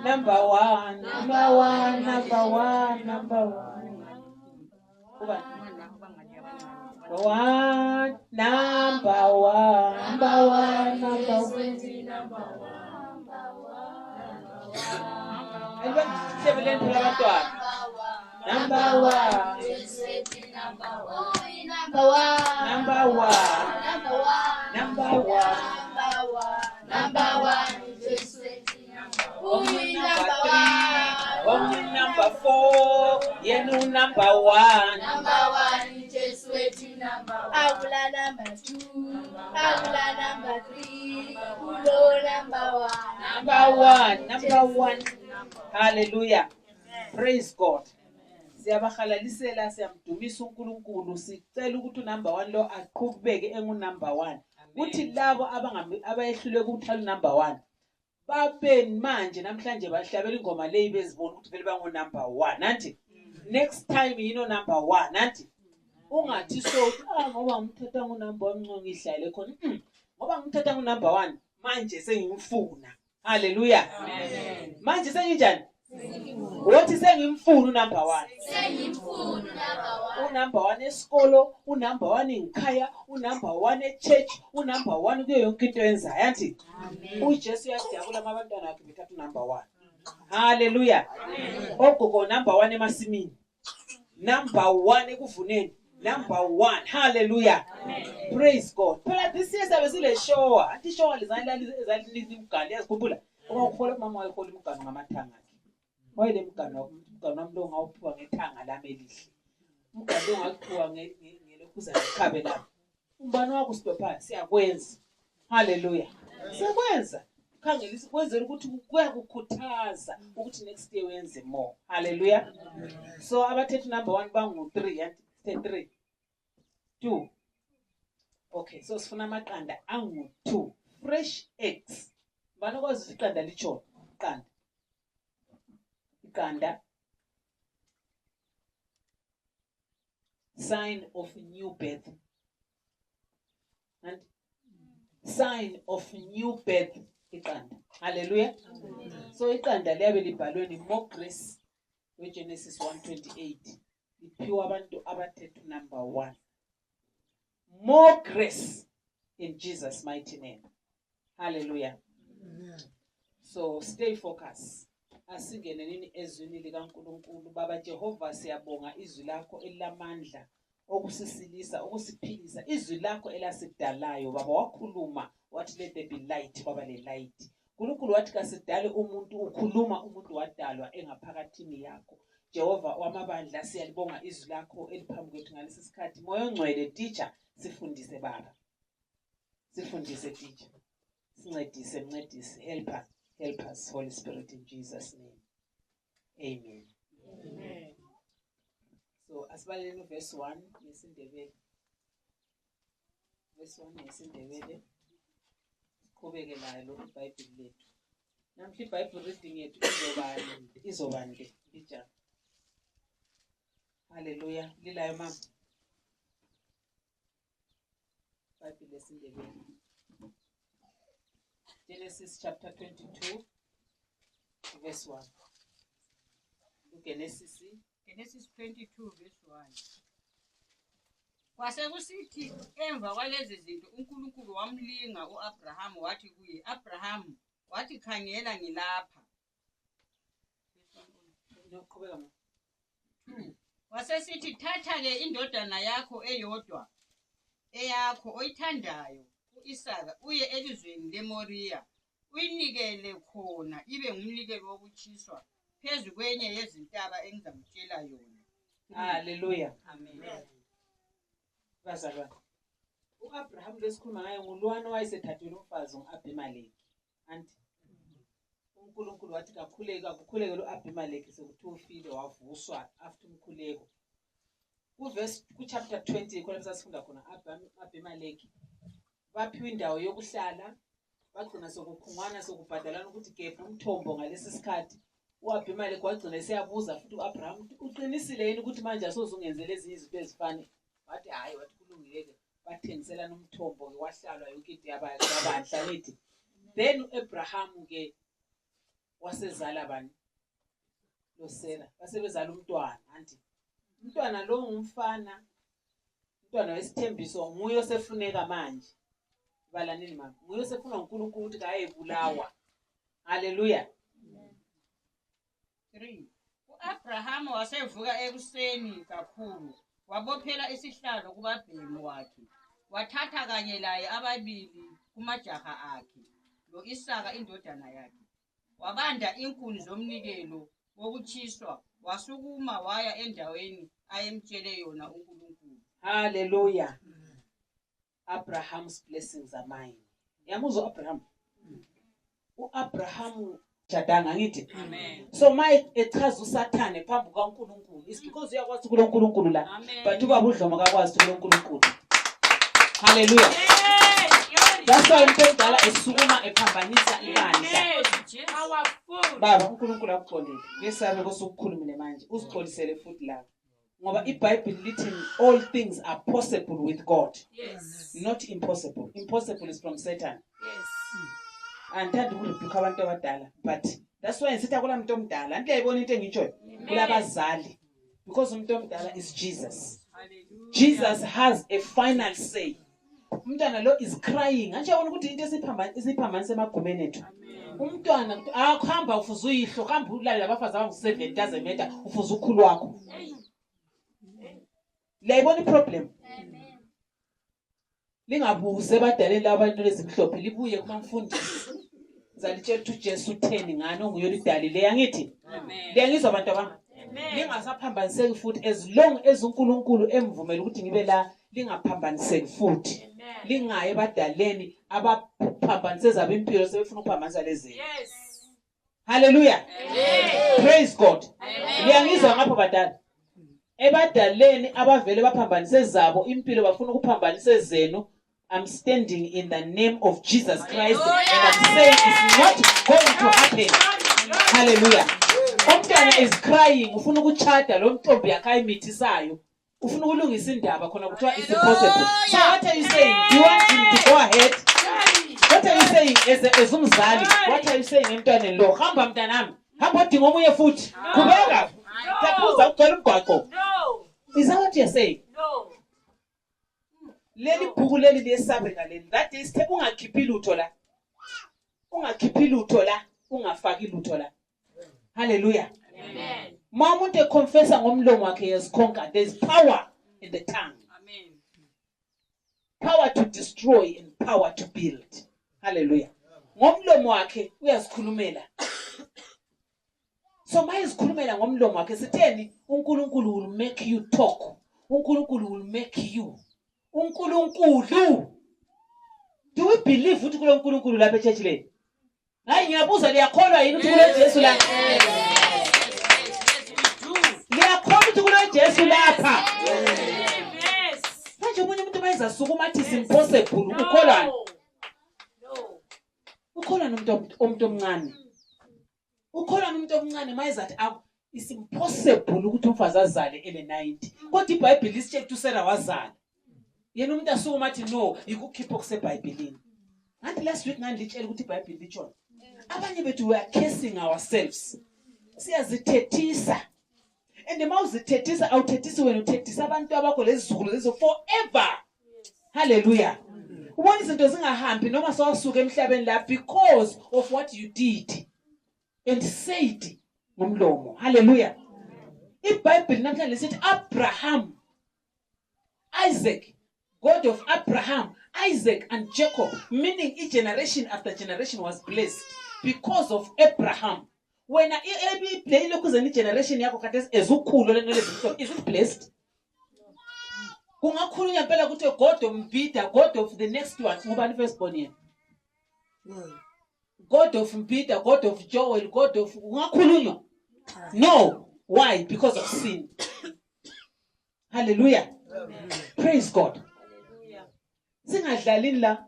Speaker 1: Number 1. Number 1. Number 1. Number 1. Uba one, number 1, number 1, number 1. Number 4. yena unumber 1.
Speaker 7: Number 1, Jesu wetu number 1. Agula number 2, agula number 3, ulo number 1.
Speaker 1: Number one. Hallelujah. Praise God. Siyabahalalisela siyamdumisa uNkulunkulu sicela ukuthi unumber 1 lo aqhubeke engunumber 1. Kuthi labo abayehluleka ukuthi number 1 babe manje namhlanje bahlabela ingoma leyi bezibona ukuthi vele bangunumber 1 nathi next time number 1 nathi ungathi so ngoba ngithatha ngunumber 1 ngihlale khona ngoba ngithatha ngunumber 1 manje sengimfuna. Hallelujah. Amen. Manje senginjani? Uthi sengimfuna unumber 1.
Speaker 7: Sengimfuna number 1.
Speaker 1: Unumber 1 esikolo, unumber 1 ekhaya, unumber 1 echurch, unumber 1 kuyo yonke into yenzayo yathi. Amen. uJesu uyajabula abantwana bakhe bethatha unumber 1. Hallelujah. Amen. Ogogo number 1 emasimini. Number 1 ekuvuneni. Number 1. Hallelujah. Amen. Praise God. Phela this year sabe sile show. Athi show ezalilisa imgani yazikhumbula. Ukukhola mama wayekhola imgani ngamathanga akhe. Wayele mgani wami lo ngawuphiwa ngethanga lami elihle. Umgani lo ngawuphiwa ngelokhuza lekhabe lami. Umbani wakho sibepha siyakwenza. Hallelujah. Siyakwenza. Khangelisa kwenzela ukuthi kuyakukhuthaza ukuthi next year wenze more. Hallelujah. So abathethe number 1 bangu 3 yanti 3 2. Okay, so sifuna amaqanda angu 2 fresh eggs. Bana kwazi iqanda lichona iqanda sign of new birth and sign of new birth iqanda. Hallelujah. So iqanda liyabe libhalwe ni more grace Genesis 1:28 iphiwa abantu abathethe number 1. More grace in Jesus mighty name. Hallelujah. So stay focused. Asingene nini ezwini likaNkulunkulu. Baba Jehova siyabonga izwi lakho elamandla okusisilisa okusiphilisa izwi lakho elasidalayo baba wakhuluma wathi let there be light baba le light. uNkulunkulu wathi kasidale umuntu ukhuluma umuntu wadalwa engaphakathini yakho. Jehova wamabandla siyalibonga izwi lakho eliphambi kwethu ngalesi sikhathi. Moya ongcwele teacher sifundise baba. Sifundise teacher. Mncedise help us Holy Spirit in Jesus name. Amen. Amen. So asibaleni verse 1 ngesindebele. Verse 1 ngesindebele. Siqhubeke nayo lo iBhayibheli lethu. Namhla iBhayibheli reading yethu izobande teacher. Hallelujah. Lilayo mama. Bible lesson Genesis chapter 22 verse 1. Genesis
Speaker 3: 22 verse 1. Kwasekusithi emva kwalezi zinto uNkulunkulu wamlinga uAbraham wathi kuye Abraham wathi khangela ngilapha.
Speaker 1: Noqhubeka mama.
Speaker 3: Wasesithi thatha ke indodana yakho eyodwa eyakho oyithandayo uIsaka uye elizweni leMoriya uyinikele khona ibe ngumnikelo wokutshiswa phezu kwenye yezintaba engizamtshela yona.
Speaker 1: Hallelujah.
Speaker 3: Amen.
Speaker 1: Bazalwane. uAbraham lesikhuluma ngaye ngulwana wayesethathelwe umfazi uAbimeleki. Anti uNkulunkulu wathi kakhuleke loAbimeleki sekuthi ufile wavuswa after umkhuleko. Ku chapter 20 khona sasifunda khona Abimeleki baphiwa indawo yokuhlala bagcina sokukhungwana sokubhadalana ukuthi gebhe umthombo ngalesi sikhathi. uAbimeleki wagcina eseyabuza futhi uAbraham uqinisile yini ukuthi manje asozungenzele ezinye izinto ezifane. Wathi hayi wathi kulungile bathengiselana umthombo ke wahlalwa yonke into yabandla lithi. Then uAbraham ke wasezala bani lo Sera basebezala umntwana anti umntwana lo ngumfana umntwana wesithembiso nguye osefuneka manje. Bala nini mama? Nguye osefuna uNkulunkulu ukuthi kayebulawa. Hallelujah.
Speaker 3: 3. uAbraham wasevuka ekuseni kakhulu wabophela isihlalo kubabhemi wakhe wathatha kanye laye ababili kumajaha akhe lo Isaka indodana yakhe wabanda inkuni zomnikelo wokutshiswa wasukuma waya endaweni ayemtshele yona uNkulunkulu.
Speaker 1: Hallelujah. Abraham's blessings are mine. Yamuzwa Abraham. uAbraham jadanga ngithi.
Speaker 3: Amen.
Speaker 1: So my echaza uSathane phambi kaNkulunkulu is because uyakwazi kuloNkulunkulu la. But ubaba uDlomo akakwazi kuloNkulunkulu. Hallelujah. That's why uMpendala esukuma ephambanisa ibandla. Baba uNkulunkulu akuqondile. Ngesabe kosukukhulumile manje uzixolisele futhi la. Ngoba iBhayibheli lithi all things are possible with God.
Speaker 6: Yes.
Speaker 1: Not impossible. Impossible is from Satan.
Speaker 6: Yes.
Speaker 1: Andithanda ukurebuke abantu abadala, but that's why ngithi akula muntu omdala. Anti uyayibona into engitshoyo kulabazali, because umuntu omdala is Jesus.
Speaker 3: Hallelujah.
Speaker 1: Jesus has a final say. Umntwana lo is crying. Anje ubona ukuthi into esiphambanisa emagumeni ethu. Umntwana akuhamba ufuza uyihlo, hamba ulale labafazi abangu7 doesn't matter, ufuza ukhulu wakho. Leyibona iproblem. Lingabuze badaleni labantu lezimhlophe libuye kumfundisi. Zalitshela ukuthi uJesu 10 ngani onguyolidalile yangithi.
Speaker 3: Amen.
Speaker 1: Liyangizwa abantu abami. Lingasaphambaniseki futhi as long as uNkulunkulu emvumela ukuthi ngibe la lingaphambaniseki futhi. Lingaye badaleni abaphambanise zabo impilo sebefuna ukuphambanisa lezi.
Speaker 6: Yes.
Speaker 1: Hallelujah.
Speaker 6: Amen.
Speaker 1: Praise God.
Speaker 6: Amen.
Speaker 1: Liyangizwa ngapha badala. Ebadaleni abavele baphambanise zabo impilo bafuna ukuphambanisa zenu. I'm standing in the name of Jesus Christ and I'm saying it's not going to happen. Hallelujah. Umntwana is crying, ufuna ukuchata lo mntombi yakhe ayimithisayo. Ufuna ukulungisa indaba khona kuthiwa it's impossible. So what are you saying? Do you want him to go ahead? What are you saying as umzali? What are you saying emntwaneni lo? Hamba mntanami. Hamba udinga omunye futhi. Qhubeka. Takuza ugcwele umgwaqo.
Speaker 6: No.
Speaker 1: Is that what you're saying?
Speaker 6: No.
Speaker 1: Leli bhuku leli lesabe ngaleli. That is ungakhiphi lutho la. Ungakhiphi lutho la, ungafaki lutho la. Hallelujah.
Speaker 6: Amen.
Speaker 1: Ma umuntu econfessa ngomlomo wakhe has conquered. There's power in the tongue.
Speaker 3: Amen.
Speaker 1: Power to destroy and power to build. Hallelujah. Ngomlomo wakhe uyazikhulumela. So ma izikhulumela ngomlomo wakhe sitheni uNkulunkulu will make you talk. uNkulunkulu will make you. uNkulunkulu. Do we believe ukuthi kulo uNkulunkulu lapha eChurch le? Hayi ngiyabuza liyakholwa yini ukuthi kulo Jesu la? Liyakholwa ukuthi kulo Jesu lapha?
Speaker 6: Yes.
Speaker 1: Manje umunye umuntu mayiza sukuma athi is impossible ukholwa.
Speaker 6: No.
Speaker 1: Ukholwa nomuntu omncane. Ukholwa nomuntu omncane mayiza athi it's impossible ukuthi umfazi azale ele 90. Kodwa iBhayibheli isitshela ukuthi uSarah wazala. Yena umuntu asukuma athi no, ikukhipha kuseBhayibhelini. Anti last week nganditshela ukuthi iBhayibheli litshona. Abanye bethu we are cursing ourselves. Siyazithethisa. And mawuzithethisa awuthethisi wena uthethisa abantu abakho lezizukulu lezo forever. Hallelujah. Ubona izinto zingahambi noma sawasuka emhlabeni la because of what you did and said ngomlomo. Hallelujah. IBhayibheli namhlanje sithi Abraham, Isaac, God of Abraham, Isaac and Jacob, meaning each generation after generation was blessed because of Abraham. When I play lokuzeni generation yakho kade ezukhulu lenolezimhlophe, is it blessed? Kungakhulunywa phela ukuthi God of God of the next one, ngubani first born yena? God of Mbida, God of Joel, God of kungakhulunywa? No. Why? Because of sin. Hallelujah. Praise God. Singadlalini la.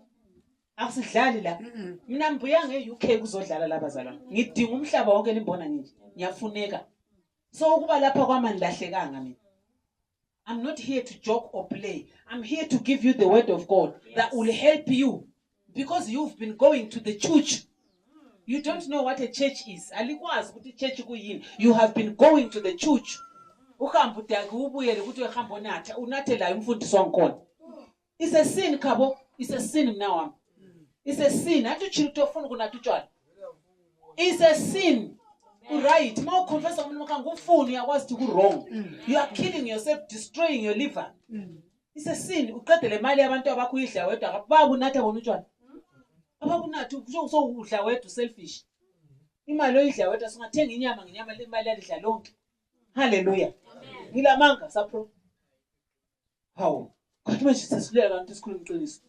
Speaker 1: Akusidlali la. Mina mbuya ngeUK kuzodlala labazalwana. Ngidinga umhlaba wonke nimbona nje. Ngiyafuneka. So ukuba lapha kwama nilahlekanga mina. I'm not here to joke or play. I'm here to give you the word of God that will help you because you've been going to the church. You don't know what a church is. Alikwazi ukuthi church kuyini. You have been going to the church. Uhamba udake ubuyele ukuthi uhamba onatha, unathe la umfundisi wakhona. It's a sin khabo. It's a sin now. It's a sin. Athi uchilo ufuna kunatha utshwala. It's a sin. Right. Ma confess umuntu makanga ngufuni uyakwazi ukuthi ku wrong. You are killing yourself, destroying your liver. It's a sin. Uqedele imali yabantu abakuyidla wedwa akababa unatha bona utshwala. Abakunatha so udla wedwa selfish. Imali oyidla wedwa singathenga inyama ngenyama le imali yalidla lonke. Hallelujah. Ngilamanga sapro. Hawu. Kodwa manje sesilela kanti isikhuluma iqiniso.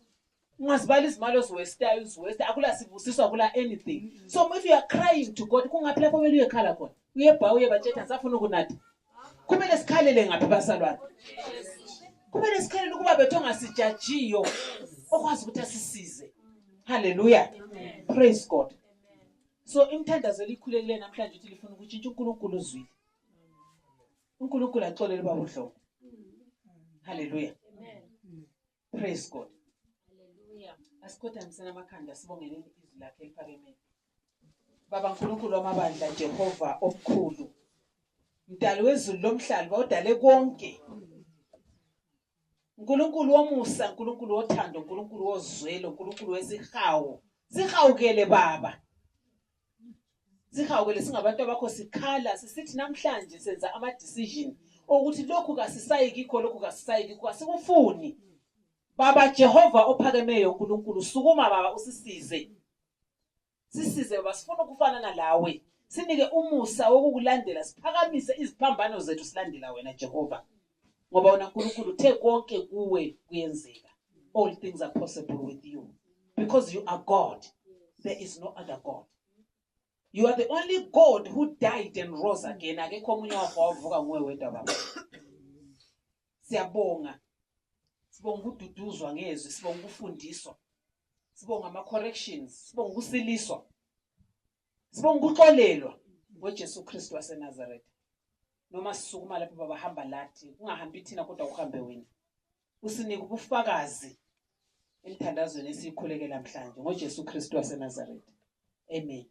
Speaker 1: Ungazibala izimali oziwestayo akula sivusiswa akula anything. So if you are crying to God kungaphi lapho kumele uyekhala khona? Uyebha uyebajeta ngisafuna ukunatha. Kumele sikhalele ngaphi basalwane? Kumele sikhalele ukuba bethu ongasijajiyo okwazi ukuthi asisize. Hallelujah. Praise God. So imthandazelo ikhulekile namhlanje uthi lifuna ukutshintsha uNkulunkulu uzwile. uNkulunkulu axolele baba uHlobo. Hallelujah. Praise God. Asikhothamisa namakhanda sibongeleni izwi lakhe eliphakemeko. Baba uNkulunkulu wamabandla Jehova omkhulu. Mdali wezulu lomhlaba odale konke. uNkulunkulu womusa, uNkulunkulu wothando, uNkulunkulu wozwelo, uNkulunkulu wesihawu. Sihawukele baba. Sihawukele singabantu abakho sikhala sisithi namhlanje senza ama decision ukuthi lokhu kasisayikho lokhu kasisayikho asikufuni. Baba Jehova ophakemeyo uNkulunkulu sukuma baba usisize. Sisize baba sifuna ukufana nalawe. Sinike umusa wokukulandela siphakamise iziphambano zethu silandela wena Jehova. Ngoba wena uNkulunkulu uthe konke kuwe kuyenzeka. All things are possible with you because you are God. There is no other God. You are the only God who died and rose again. Akekho omunye wakho wavuka nguwe wedwa baba. Siyabonga. Sibonga ukududuzwa ngezwi, sibonga ukufundiswa. Sibonga ama corrections, sibonga ukusiliswa. Sibonga ukuxolelwa ngoJesu Kristu waseNazareth. Noma sisukuma lapho baba hamba lathi, ungahambi thina kodwa uhambe wena. Usinike ubufakazi emthandazweni esikhulekela namhlanje ngoJesu Kristu waseNazareth. Amen.